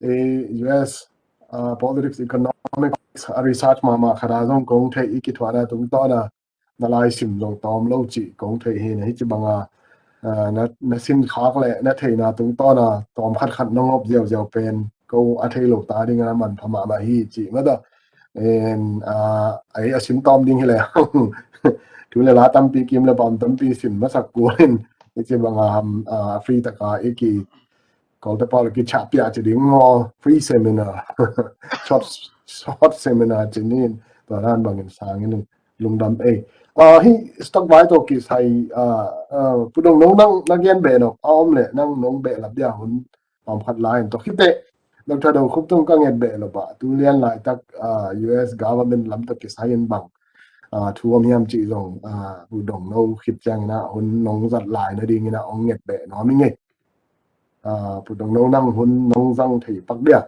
ei U S, ah, politics, economics a research mahmah khat a zong kong theih i kithuahna tungtawn a na laisim zong tawm lo cih kong theih hi in a, hih ci bang a, ah, na, na sinkhak le na theihna tungtawn a tawm khatkhat nong op ziauziau pen ko a thei lo ta ding a manpha mahmah hi cih mate. En, ah, ei a sim tawm ding hi le thu le la tampi, kim le pam tampi sim masak kul in, hih ci bang a, ah, free tak a i ki Kawlte pawl kichah piah ci ding maw, free seminar, short, short seminar cinin, tua dan bangin sang in, lungdam ei. Ah, hih stock vai tawh kisai, ah, ah, Pu Dong No, nang na gen behnop a om le nang nong behlap dia hun pamkhat lai in, tua khit teh Doctor Dokhup tung ka nget behlop ah, tu lian laitak, ah, U S government lam tawh kisai in bang, ah, thu om hiam cih zong, ah, Pu Dong No khit ciangin a hun nong zat lai nadingin a hong nget beh nuam ing ei. Ah, Pu Dong No, nang hun nong zang thei pak dia.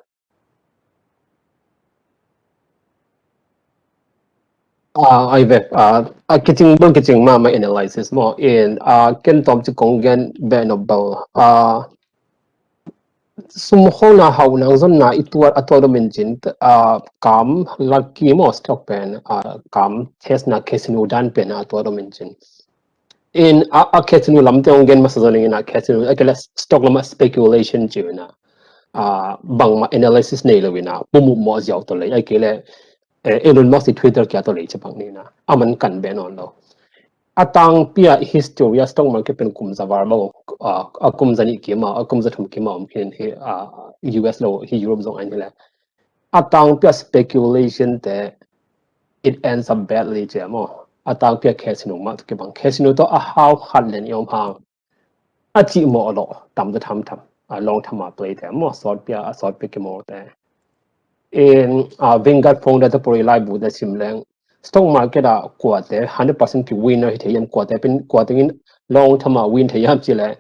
Ah, ai ve, ah, a kicing bang kicing mahmah analysis maw. In, ah, ken tawm ci kong gen beh nop bang. Ah, sum hona hau nang zonna i tuat, a tuat dom in cin, ah, kam lucky maw stock pen, ah, kam test na casino dan pen a tuat dom in cin. In a, a casino lam te hong gen masa zaw ning in a, casino a kila stock lam a speculation ci uh in a, ah, bangmah analysis nei lo in a, pumuh mawh ziau tawh lei, a kila, eh, Elon Musk i Twitter kia tawh lei ci bang ni in a, a man kan beh nawn lo. A tangpi a history a stock market pen kum za val bang, ah, a kum za nih kim a, a kum za thum kim a om khin hi, ah, U S lo hi, Europe zong ain hi le. A tangpi a speculation te, it ends up badly ci a maw. A tangpi a casino mah tawh kibang. Casino tawh a hau khat len i om hang, a cih mawh lo, tam tawh tham tham. A long term a play te maw, short pia, a short pia kimawl te. In, ah, Vanguard founder te pori laibu te sim leng, stock market a kuate hundred percent ki winner hi thei hiam, kuate pen, kuate in long term a win thei hiam ci le,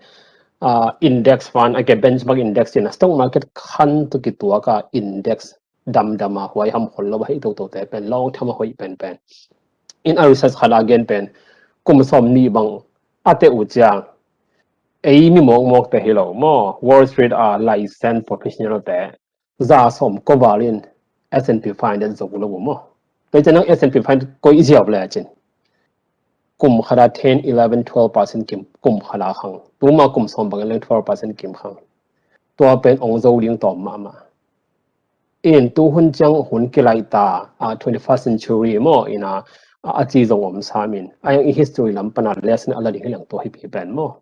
ah, index fund, a ke benchmark index in a stock market khan tawh kituak a index damdam a huai hamkhawl lo a hi toto te pen long term a hoih penpen. In a research khat a gen pen, kum sawm nih bang a teh uh ciang, ei mi mawkmawk te hi lo maw, Wall Street a license professional te za sawm kua val in S and P five hundred zo lo uh maw. Kei ciang nang S and P five hundred koih ziau le a cin. kum khat a ten, eleven, twelve percent kim, kum khat a khang. Tuma kum sawm bangin leng twelve percent kim khang. Tua pen ong zo ding tawm mahmah. In tu hun ciang hun kilaih ta, a, twenty-first century maw, ina, a, a ci zong om sam in. A yang i history lam pana lesson a la ding hi lang tua hi pi pen maw.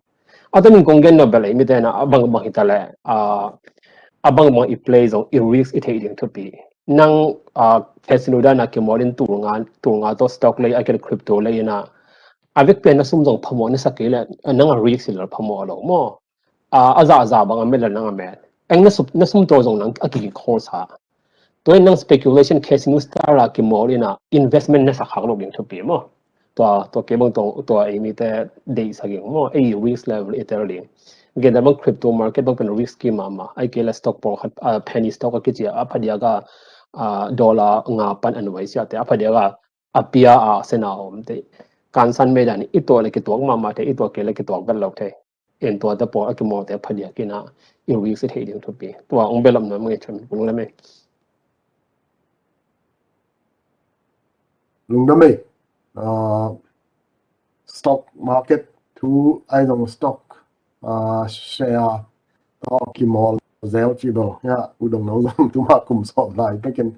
A tanin kong gen no bel ei mite na a bangbang hi ta le, a, a bangbang i play zong i risk i thei ding thupi. Nang, a, casino dana kimawlin tul nga, tul nga tawh stock lei a kile crypto lei ina. A vek pen na sum zong phamawh na sak kei le, nang a risk hi le phamawh lo maw. A, a zahzah bang a met le nang a met. Eng na sum, na sum tawh zong nang a kiki khawlsa. Tua in nang speculation casino style a kimawl ina investment na sak khak lo ding thupi maw. Tua, tua kei bang tua, tua ei mite deihsak ding maw. Ei risk level i tel ding. Gen dah bang crypto market bang pen risky mahmah. Ai kei le stock pawlkhat, a, penny stock a kici a phadiak a, a, dollar nga pan a nuai siate a phadiak a a pia a sena om te. Kansan mei dan i tua le kituak mahmah te, i tua kei le kituak bel lo te. En tua te pawl a kimawl te phadiak ina i risk i thei ding thupi. Tua ong belap na mange chun kung le mei. Lungdam ei. Ah, stock market thu ai zong stock, ah, share tawh kimawl zel ci bel. Ya, u dong no zong tuma kum sawm lai pekin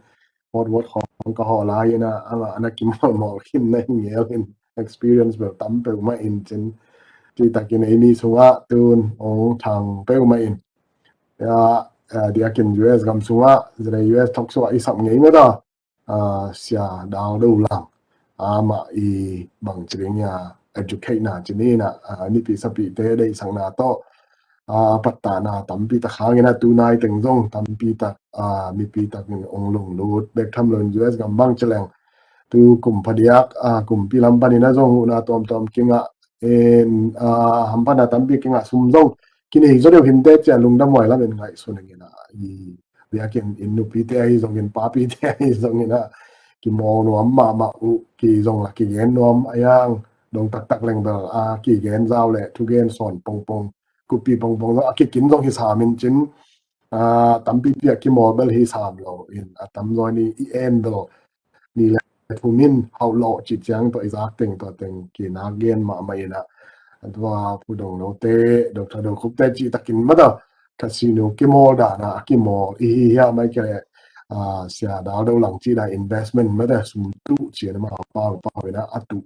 hot wot khong ka haw lai ina, ama ana kimawlmawl khin na hi ngel in experience bel tam peuhmah in cin. Ci takin ei mi sungah tun ong thang peuhmah in. Ya, eh, diakin U S gam sungah, zira U S thok sungah i sap ngei mah ta. Ah, sia dal do lang. Amah i bang ci ding ya educate na ci ni na, ah, nipi sapite deihsakna tawh, ah, pattahna tampi tak hangin a tunai teng zong tampi tak, ah, mipi takin ong lunglut bek tham lo in U S gam bang ci leng. Tu kum phadiak, ah, kumpi lam panin a zong huhna tuamtuam kingah in, ah, hamphatna tampi kingah sum zong kinei zaw deuh hinte cia lungdam huai lamin ngaihsun ing ina. I biakinn in nupite ahi zongin, papite ahi zongin a kimawl nuam mahmah uh, ki zong la kigen nuam a yang dong taktak leng bel a kigen zau le thugen sawn pongpong, kupi pongpong zong a kikin zong hi sam in cin, a, tampipi a kimawl bel hi sam lo in a tamzaw ni i en bel ni le thum in hauh lawh cih ciang tawh i zak teng tawh teng kinak gen mahmah in a, a tua Pu Dong Note, Doctor Do Khup te cih takin mah ta, casino kimawl dana a kimawl i hi hiam ai kei le, ah, sia dal do lang cih dan investment mah ta sum tuh cih na mah pau pau in a a tuh.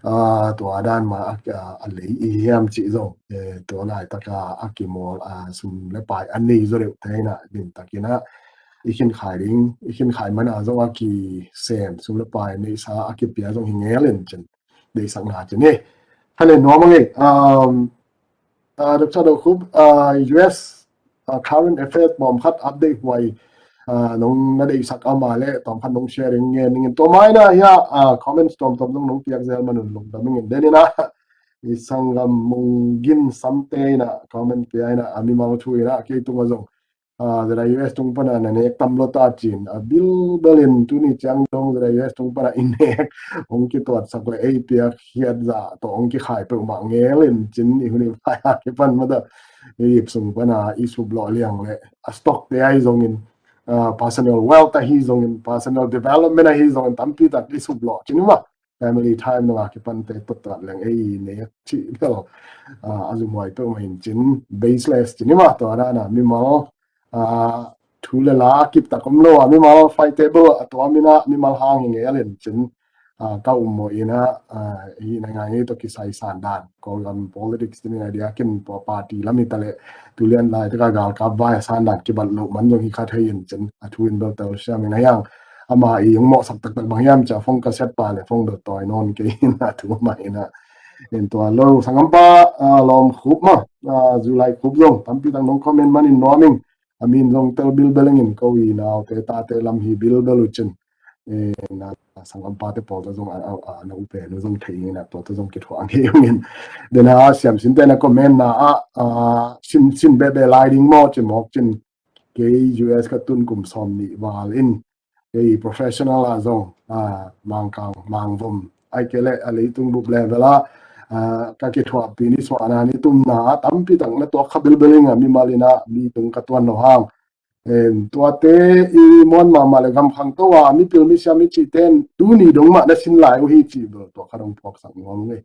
Ah, tua dan mah a, a, a lei i hi hiam cih zong, eh, tua laitaka a kimawl, ah, sum le pai a nei zaw deuh te in a din takin a i khin khai ding, i khin khai mana zong a kisem sum le pai neihsa a kipia zong hi ngel in cin deihsakna cin hi. Hale nuam a ngei, um, ah, Doctor Do Khup, ah, U S, ah, current affairs bawm khat update huai, ah, nong na deihsak a mah le tawm khat nong sharing ngen ning in tua mai na hia, ah, comments tawmtawm zong nong piak zel manun lungdam ning in den in a i sanggam Mung Gin Samte in a comment pia in a, a mimal thu in a kei tung a zong, ah, zira U S tung pana na nek tam lo ta cin a bilbel in tuni ciang dong zira U S tung pana i nek hong kituatsak le ei piak hiat zah tawh hong kikhai peuhmah ngel in cin i hun i vai a kipan mah ta i ip sung pana i sup lawh liang le a stock te ahi zongin, ah, personal wealth ahi zongin, personal development ahi zongin tampi tak i sup lawh cin mah family time nung a kipan te tuattuat leng ei nek cih bel, ah, a zumhuai peuhmah in cin baseless cin mah tua dan a mimal, ah, thu le la kip tak om lo a mimal fight table a tuam in a mimal hang hi ngel in cin, ah, ka um mawh in a, ah, hi na ngai ngei tawh kisai san dan Kawlgam politics cin in a diakin party lam hi ta le tulian laitaka galkap vai a san dan kibat loh man zong hi kha thei in cin a thu in bel tel siam in a hiang ama i ong mawhsak taktak bang hiam cia fong ka siat pa le fong do tawi nawn kei in a thu mah in a. In tua lo sanggampa, ah, Lawm Khup mah, ah, Zulai Khup zong tampi tak nong comment manin nuam ing. A min zong tel bilbel ing in ko i naute tate lam hi bilbel uh cin. Eh, na sanggampate pawl tawh zong a, a, a, na upe nu zong thei ing in a tua tawh zong kithuah ngei ung in. Den a siam sinte na comment na a, a, sin, sin bebe lai ding maw cin mawk cin. Kei U S ka tun kum sawm nih val in kei professional ah zong, ah, Mangkang, Mangvom ai kei le a leitung bup level ah, ah, ka kithuahpih ni suahna ni tumna ah tampi tak na tuak kha bilbel ing a mimal in a mi tung ka tuan lo hang. Tuate i muan mahmah le gam khangto a mipil misiam i cihte in tuni dong mah na sin lai uh hi cih bel tua khat hong phawksak nuam ing ei.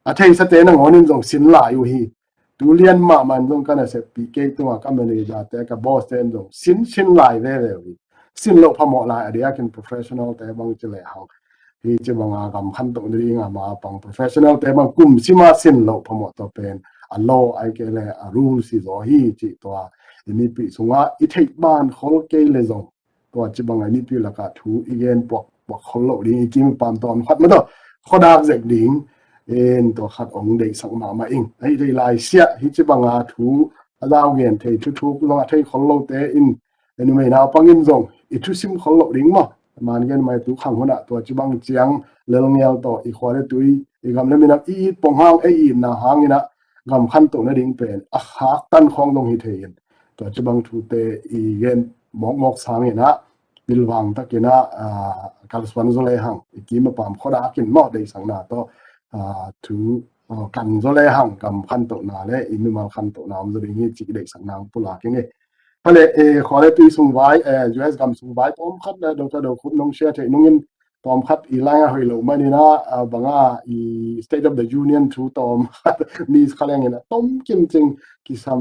A theisate nangawn in zong sin lai uh hi. Tu lian mahmah in zong ka naseppih kei tungah ka manager te ka boss te in zong sin sin lai veve uh hi. Sin loh phamawh lai a diakin professional te bang ci lehang hi ci banga gam khantoh nading a ma pang professional te bang kum sima sin loh phamawh tawh pen a law ai kei le a rule si zaw hi cih tua i mipih sungah i theih ban khol kei le zong tua ci banga i mipih lakah thu i gen puak puak khol loh ding i kim i pam tawn khat mah tawh khuadak zek ding in tua khat ong deihsak mahmah ing. Ahi thei lai siah hi ci banga thu a zau gen thei thuthuk zong a thei khol lote in i numei naupang in zong i thusim khol loh ding maw? Man gen mai tu khang hunah tua ci bang ciang lelngel tawh i khua le tui i gam le minam i it pong hang ei itna hanginah gam khantoh nading pen a khak tan khawng zong hi thei in tua ci bang thute i gen mawkmawk sanginah pilvang takinah kalsuan zaw le hang i kim a pam khuadakin maw deihsakna tawh thu kan zaw le hang gam khantohna le i mimal khantohna om zaw ding hi cih deihsakna hong pulak ing ei. Pale, eh, khua le tui sung vai, eh, U S gam sung vai tawm khat le Doctor Do Khup nong share theih nungin tawm khat i lai a hoih lo manin a, a banga i State of the Union thu tawm khat mi kha lengin a tom kim cing kisam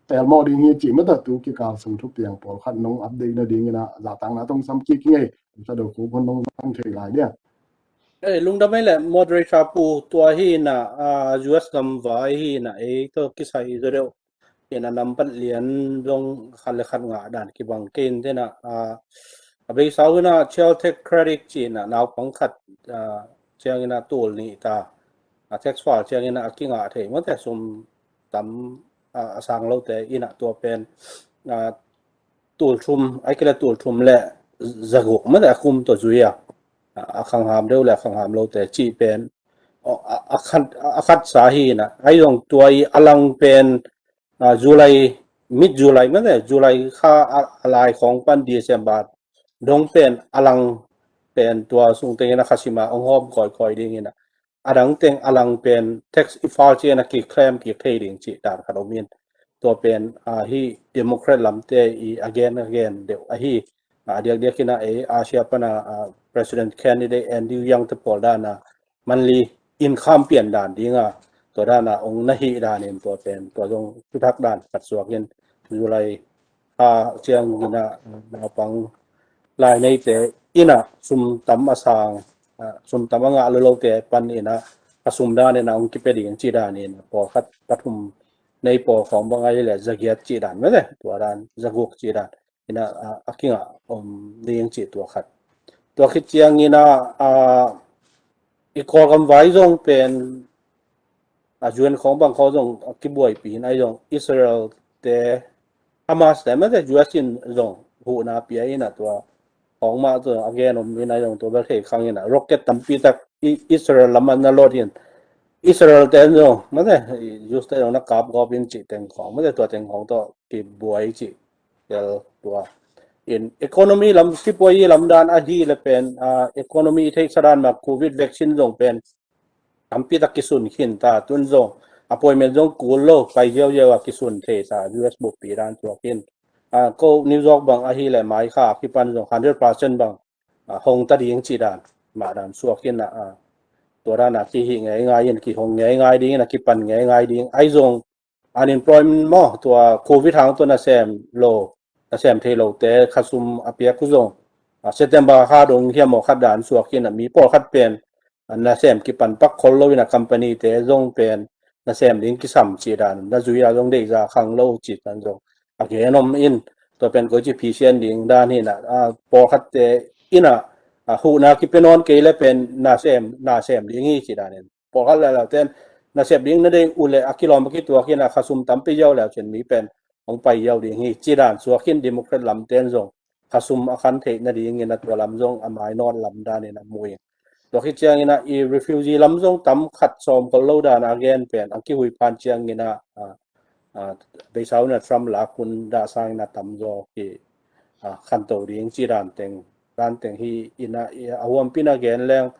tel maw ding hi cih mata tu kikal sung thu piang pawl khat nong update nadingin a zahtakna tong sam kik ing ei. Doctor Do Khup hon nong zang thei lai dia. Eh, lungdam ei le moderator pu tua hi na, ah, U S gam vai hi na ei to kisai zaw deuh. Ina nampat lian zong khat le khat ngah dan kibang kei in tena, a, a beisa uh ina child tax credit ci ina naupang khat, a, ciang ina tul nih ta, a, tax file ciang ina a kingah thei mawte sum tam, a, a sang lote ina tua pen, a, tul thum, ai kile tul thum le zaguk mawte a kum tawh zui a, a, a khangham deuh le a khangham lote ci pen, a, a, a khat, a khat sa hi ina, ai zong tua i a lang pen, a, July, mid July mawte, July kha a, a lai khawng pan December dong pen a lang pen tua sung tengin a khasima ong hawm kawikawi dingin a dang teng a lang pen tax i file cian a kik claim kik thei ding cih dan khat om in tua pen, a, hi Democrat lamte i a gen a gen deuh ahi, a, diakdiak in a ei Asia pan a, a, President candidate Andrew Yang te pawl dan a monthly income pian dan ding a tua dan a ong na hi dan in tua pen tua zong thuthak dan khat suak in July kha ciang ina naupang lai neite ina sum tam a sang, a, sum tam a ngah lolote pan ina a sum dan ina ong kipia ding ci dan in pawlkhat pathum nei pawl khawng bang ai le zagiat ci dan mawte tua dan zaguk ci dan ina, a, a kingah om ding ci tua khat. Tua khit ciang ina, a, i Kawlgam vai zong pen a U N khawng bang khawng zong a kibuaipi in ai zong Israel te Hamas te mawte U S in zong huhna pia ina tua khawng mah zong a gen om in ai zong tua bel thei khang ina rocket tampi tak i Israel lam an na lawt in Israel te zong mawte Jews te zong na kap gawp in cih teng khawng mawte tua teng khawng tawh kibuai cih tel tua. In economy lam sipuai lam dan ahi le pen, a, economy i theihsa dan ma covid vaccine zong pen tampi tak kisun khin ta tun zong appointment zong kul lo pai ziauziau a kisun thei ta U S buppi dan suak in, a, ko New York bang ahi le mai kha kipan zong hundred percent bang, a, hong ta ding ci dan mah dan suak in a, a, tua dan a kihi ngeingai in kihong ngeingai ding in a kipan ngeingai ding ai zong unemployment maw tua covid hang tua nasem lo nasem thei lote khasum a piak uh zong, a, September kha dong hiam aw khat dan suak in a mi pawlkhat pen, a, nasem kipan pak khol lo in a company te zong pen nasem ding kisam ci dan na zui a zong deihza khang lo ci dan zong a gen om in tua pen koi ci phisian ding dan hi na, a, pawlkhat te in a, a, huhna kipia nawn kei le pen nasem nasem ding hi ci dan in pawlkhat le lau ten nasep ding na dei uh le a kilawm a kituak in a khasum tampi ziau leu cin mi pen hong pai ziau ding hi ci dan suak in Democrat lam ten zong khasum a khan theih nading in a tua lam zong a mainawt lam dan in a mu in tua khit ciang in a i refugee lam zong tam khat sawm kol lo dan a gen pen a kihui phan ciang in a, a, a, beisa un a Trump lak hun dah sang in a tam zaw ki, a, khanto ding ci dan teng dan teng hi in a, i, a huampin a gen leng,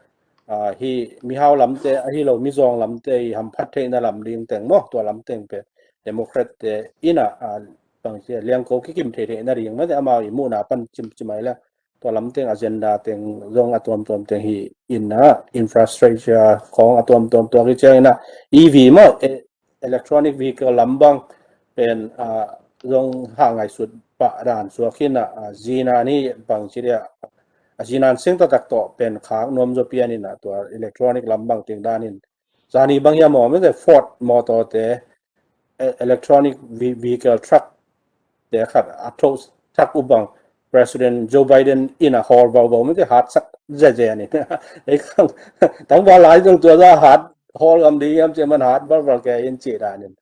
a, hi mihau lamte ahi lo mizawng lamte i hamphat theihna lam ding teng maw tua lam teng pen Democrat te in a, a, bang ci a liangko kikim thei thei na ding mate amau i muhna pan cim cimai le tua lam teng agenda teng zong a tuamtuam teng hi in a infrastructure khong a tuamtuam tua hi ciang in a E V maw, electronic vehicle lam bang pen zong ha ngaisut pah dan suak hi in a zina ni bang ci dia a zinan seng taktak tawh pen khak nuam zaw pian in a tua electronic lam bang teng dan in zani bang hiam maw mate Ford motor te electronic vehicle truck te khat a tho thak uh bang President Joe Biden in a hawl vau vau mate hat sak zeze ni ei khang tangval lai zong tua za hat hawl gam ding hiam ci man hat valval ke in ci dan in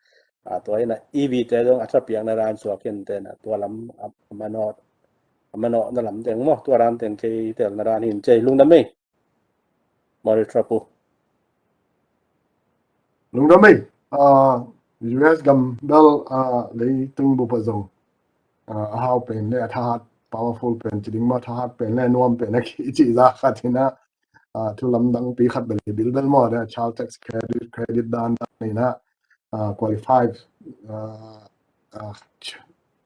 a tua in a E V te zong a thapiakna dan suak in te na tua lam a manawh a manawhna lam teng maw tua dan teng kei telna dan hin cei lungdam ei. Mari Trapu. Lungdam ei. U S gam bel leitung bup a zong a hau pen le a thahat powerful pen ci ding maw thahat pen le nuam pen a kici za khat hi in a thu lamdang pi khat bel bilbel maw le child tax credit credit dan dan in a qualified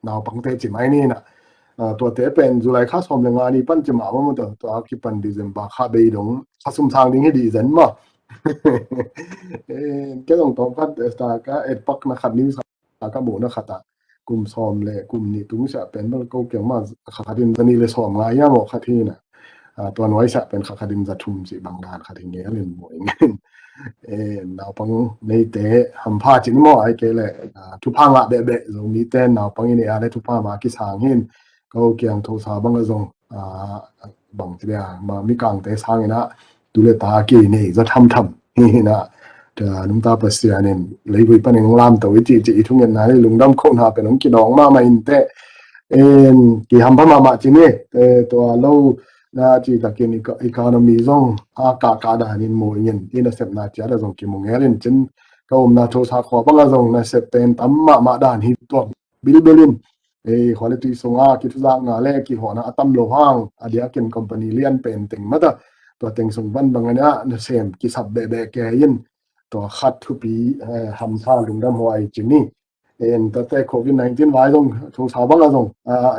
naupangte ci mai ni in a tuate pen July kha sawm le nga ni pan ci mah maw tua tua kipan December kha bei dong kha sum sang ding hi di zen maw. Ke dong tawm khat esta ka et pak na khat news ka muhna khat a kum sawm le kum nih tung sia pen bel ko kiang ma kha khat in zani le sawm nga ia maw khat hi in a tua nuai sia pen kha khat in za thum ci bang dan khat hi nge alin maw in naupang neite hampha ci ni maw ai kei le thupha ngah behbeh Zomite naupang i nei a le thupha ma kisang hin ko kiang thosa bang a zong bang ci dia ma mikangte sang in a tu le ta ki nei za thamtham hi in a nungta Pasian in leivui pan in lamto i ci ci i thungetna le lungdam khona pen hong kidawng mahmah in te kihampha mahmah ci ni tua lo na ci takin economy zong a kahkah danin mu in i nasepna ciat a zong kimu ngel in cin ka umna thosa khua bang a zong nasep pen tam mahmah dan hi tuak bilbel in ei khua le tui sunga kithuzakna le kihawhna a tam lo hang a diakin company lian pen teng mata tua teng sung van bang a nasem kisap behbeh ke in tua khat thupi hampha lungdam huai ci ni. En tate covid nineteen vai zong thosa bang a zong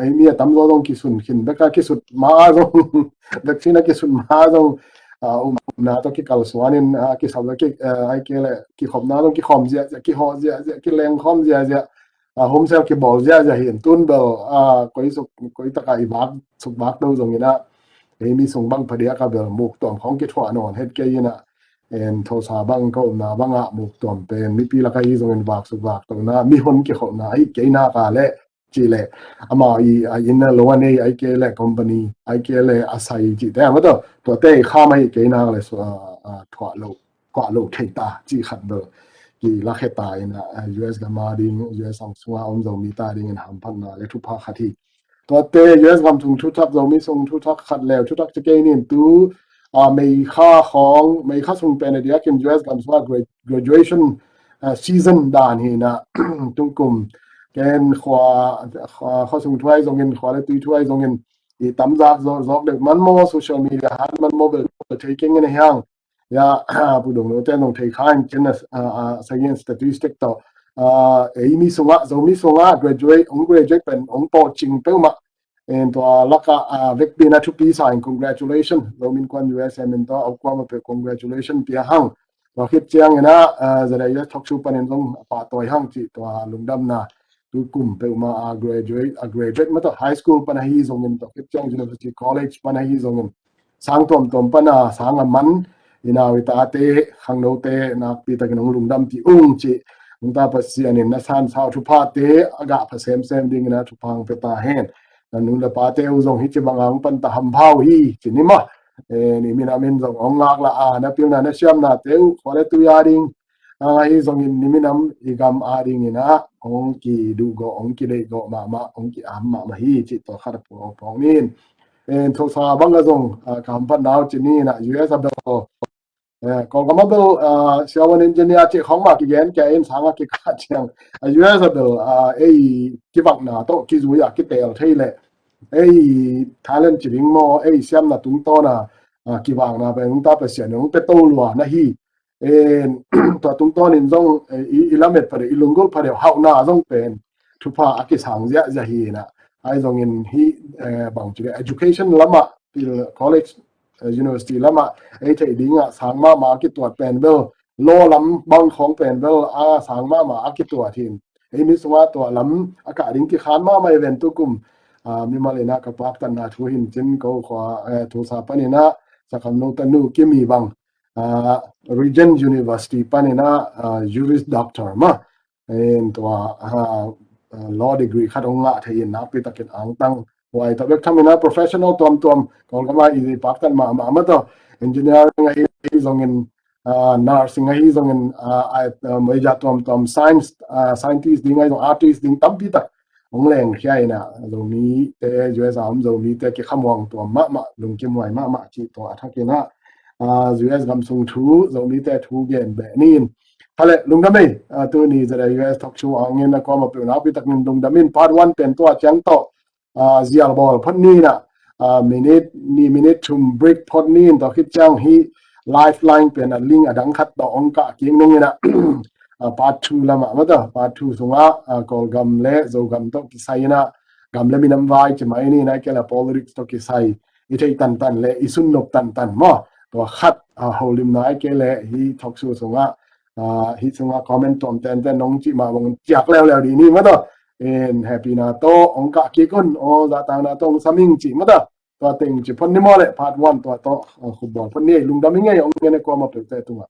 ei mi a tam zaw zong kisun khin bek a kisut ma a zong vaccine a kisut ma a zong umna tawh kikalsuan in kisap le ai ke le kikhopna zong kikhawm ziahziah kihawh ziahziah kilengkhawm ziahziah a homesel kibawl ziahziah hi in tun bel koi suk koi taka i vak suk vak do zong in a ei mi sung bang phadiak a bel muk tuam khawng kithuah nawn het kei in a en thosa bang ka umna bang ah muk tuam pen mipi lak ahi zongin vak suk vak tona mihon kikhopna ahi kei nak a le ci le amau i a inn a lo a nei ai ke le company ai ke le a sai ci te a maw tawh tuate i kham ahi kei nak le thuah lo thuah lo thei ta ci khat bel ki lak he ta in a U S gam a ding U S ang sunga om Zomi ta dingin hamphatna le thupha khat hi. Tuate U S gam sung thuthak Zomi sung thuthak khat leu thuthak ci kei nin tu a meikha khawng meikha sung pen a diakin U S gam sunga graduation season dan hi na tungkum ken khua khua sung thuai zongin khua le tui thuai zongin i tamzak zawk deuh man maw social media han man maw bel thei keng in a hiang ya pu dong lo ten zong thei kha in ken a sagin statistic tawh ei mi sungah Zomi sungah graduate ong graduate pen ong pawh cing peuhmah en tua laka vekpi na thupi sa in congratulation Zomi Innkuan U S M in tua au kuama pe congratulation pia hang tua khit ciang in a zada U S talk show panin zong a pahtawi hang cih tua lungdamna tu kum peuhmah a graduate a graduate mah tawh high school pan ahi zongin tua khit ciang university college pan ahi zongin sang tuamtuam pana sang a man i nau i tate khangnote nakpi takin hong lungdam ti ung ci nungta Pasian in na san sau thuphate a gah pha semsem dingin a thupha hong pia ta hen. Na nu le pate uh zong hi ci banga hong panta hampha uh hi ci ni maw. Ni minam in zong hong ngakla a na pilna na siamnate uh khua le tui a ding ahi zongin ni minam i gam a dingin a hong kiduh gawh hong kideih gawh mahmah hong ki-am mahmah hi cih tawh khat a phuang phuang nin. Thosa bang a zong ka hamphatna uh ci ni in a U S a bel Kawlgam a bel siavuan engineer cih khawng mah kigen kia in sang a kikah ciang a U S a bel ei kivakna tawh kizui a kitel thei leh ei talent ci ding maw ei siamna tungtawn a kivakna pen nungta Pasian in hong pia to lua na hi. Tua tungtawn in zong i lamet phadeuh i lunggulh phadeuh hauhna zong pen thupha a kisang ziahziah hi inah. Ahi zongin hih, eh, bang ci le education lamah, pil college, eh, university lamah ei theih dingah sang mahmah a kituat pen bel, law lam bang khawng pen bel a sang mahmah a kituat hi in. Ei mi sungah tua lam a kah ding kikhan mahmah hi ven tukum, ah, mimal inah ka paktatna thu hi in cin ko khua, eh, Tulsa paninah Sakhamno tanu Kimi bang, ah, Regent University paninah, ah, Juris Doctor mah. En tua, ah, ah, law degree khat hong ngah thei in nakpi takin angtang. Huai tawh bek tham inah professional tuamtuam, Kawlgam ah i paktat mahmah mah tawh, engineering ahi zongin, ah, nursing ahi zongin, ah, ai, ah, media tuamtuam, science, ah, scientist ding ahi zong, artist ding tampi tak hong lengkhia inah, Zomite, U S a om Zomite kikhamuang tuam mahmah, lungkimhuai mahmah cih tua a thak inah, ah, U S gam sung thu, Zomite thu gen beh ni in. Hale, lungdam ei, ah, tuni zada U S talk show hangin a kuamah peuh nakpi takin lungdam in. Part one pen tua ciang tawh, ah, zial bawl phot ni inah, ah, minute nih minute thum break phot ni in, tua khit ciang hih lifeline pen a link a dang khat tawh hong kah kik nung inah, ah, part two lamah mah tawh, part two sungah, ah, Kawlgam le Zogam tawh kisai inah, gam le minam vai ci mai ni inah, kei le politics tawh kisai i theih tantan le i sunnop tantan maw, tua khat, ah, holimna ai kei le hih talk show sungah, ah, hih sungah comment tuam tenten nong cih mah bang ciak leuleu dih ni mah tawh. En hehpihna tawh hong kah kik un, aw zahtakna tawh hong sam ing cih mah tawh. Tua teng ci phot ni maw le, part one tua tawh, ah, khupbawl phot ni ei. Lungdam ing ei, hong gen ei kuamah peuhte tungah.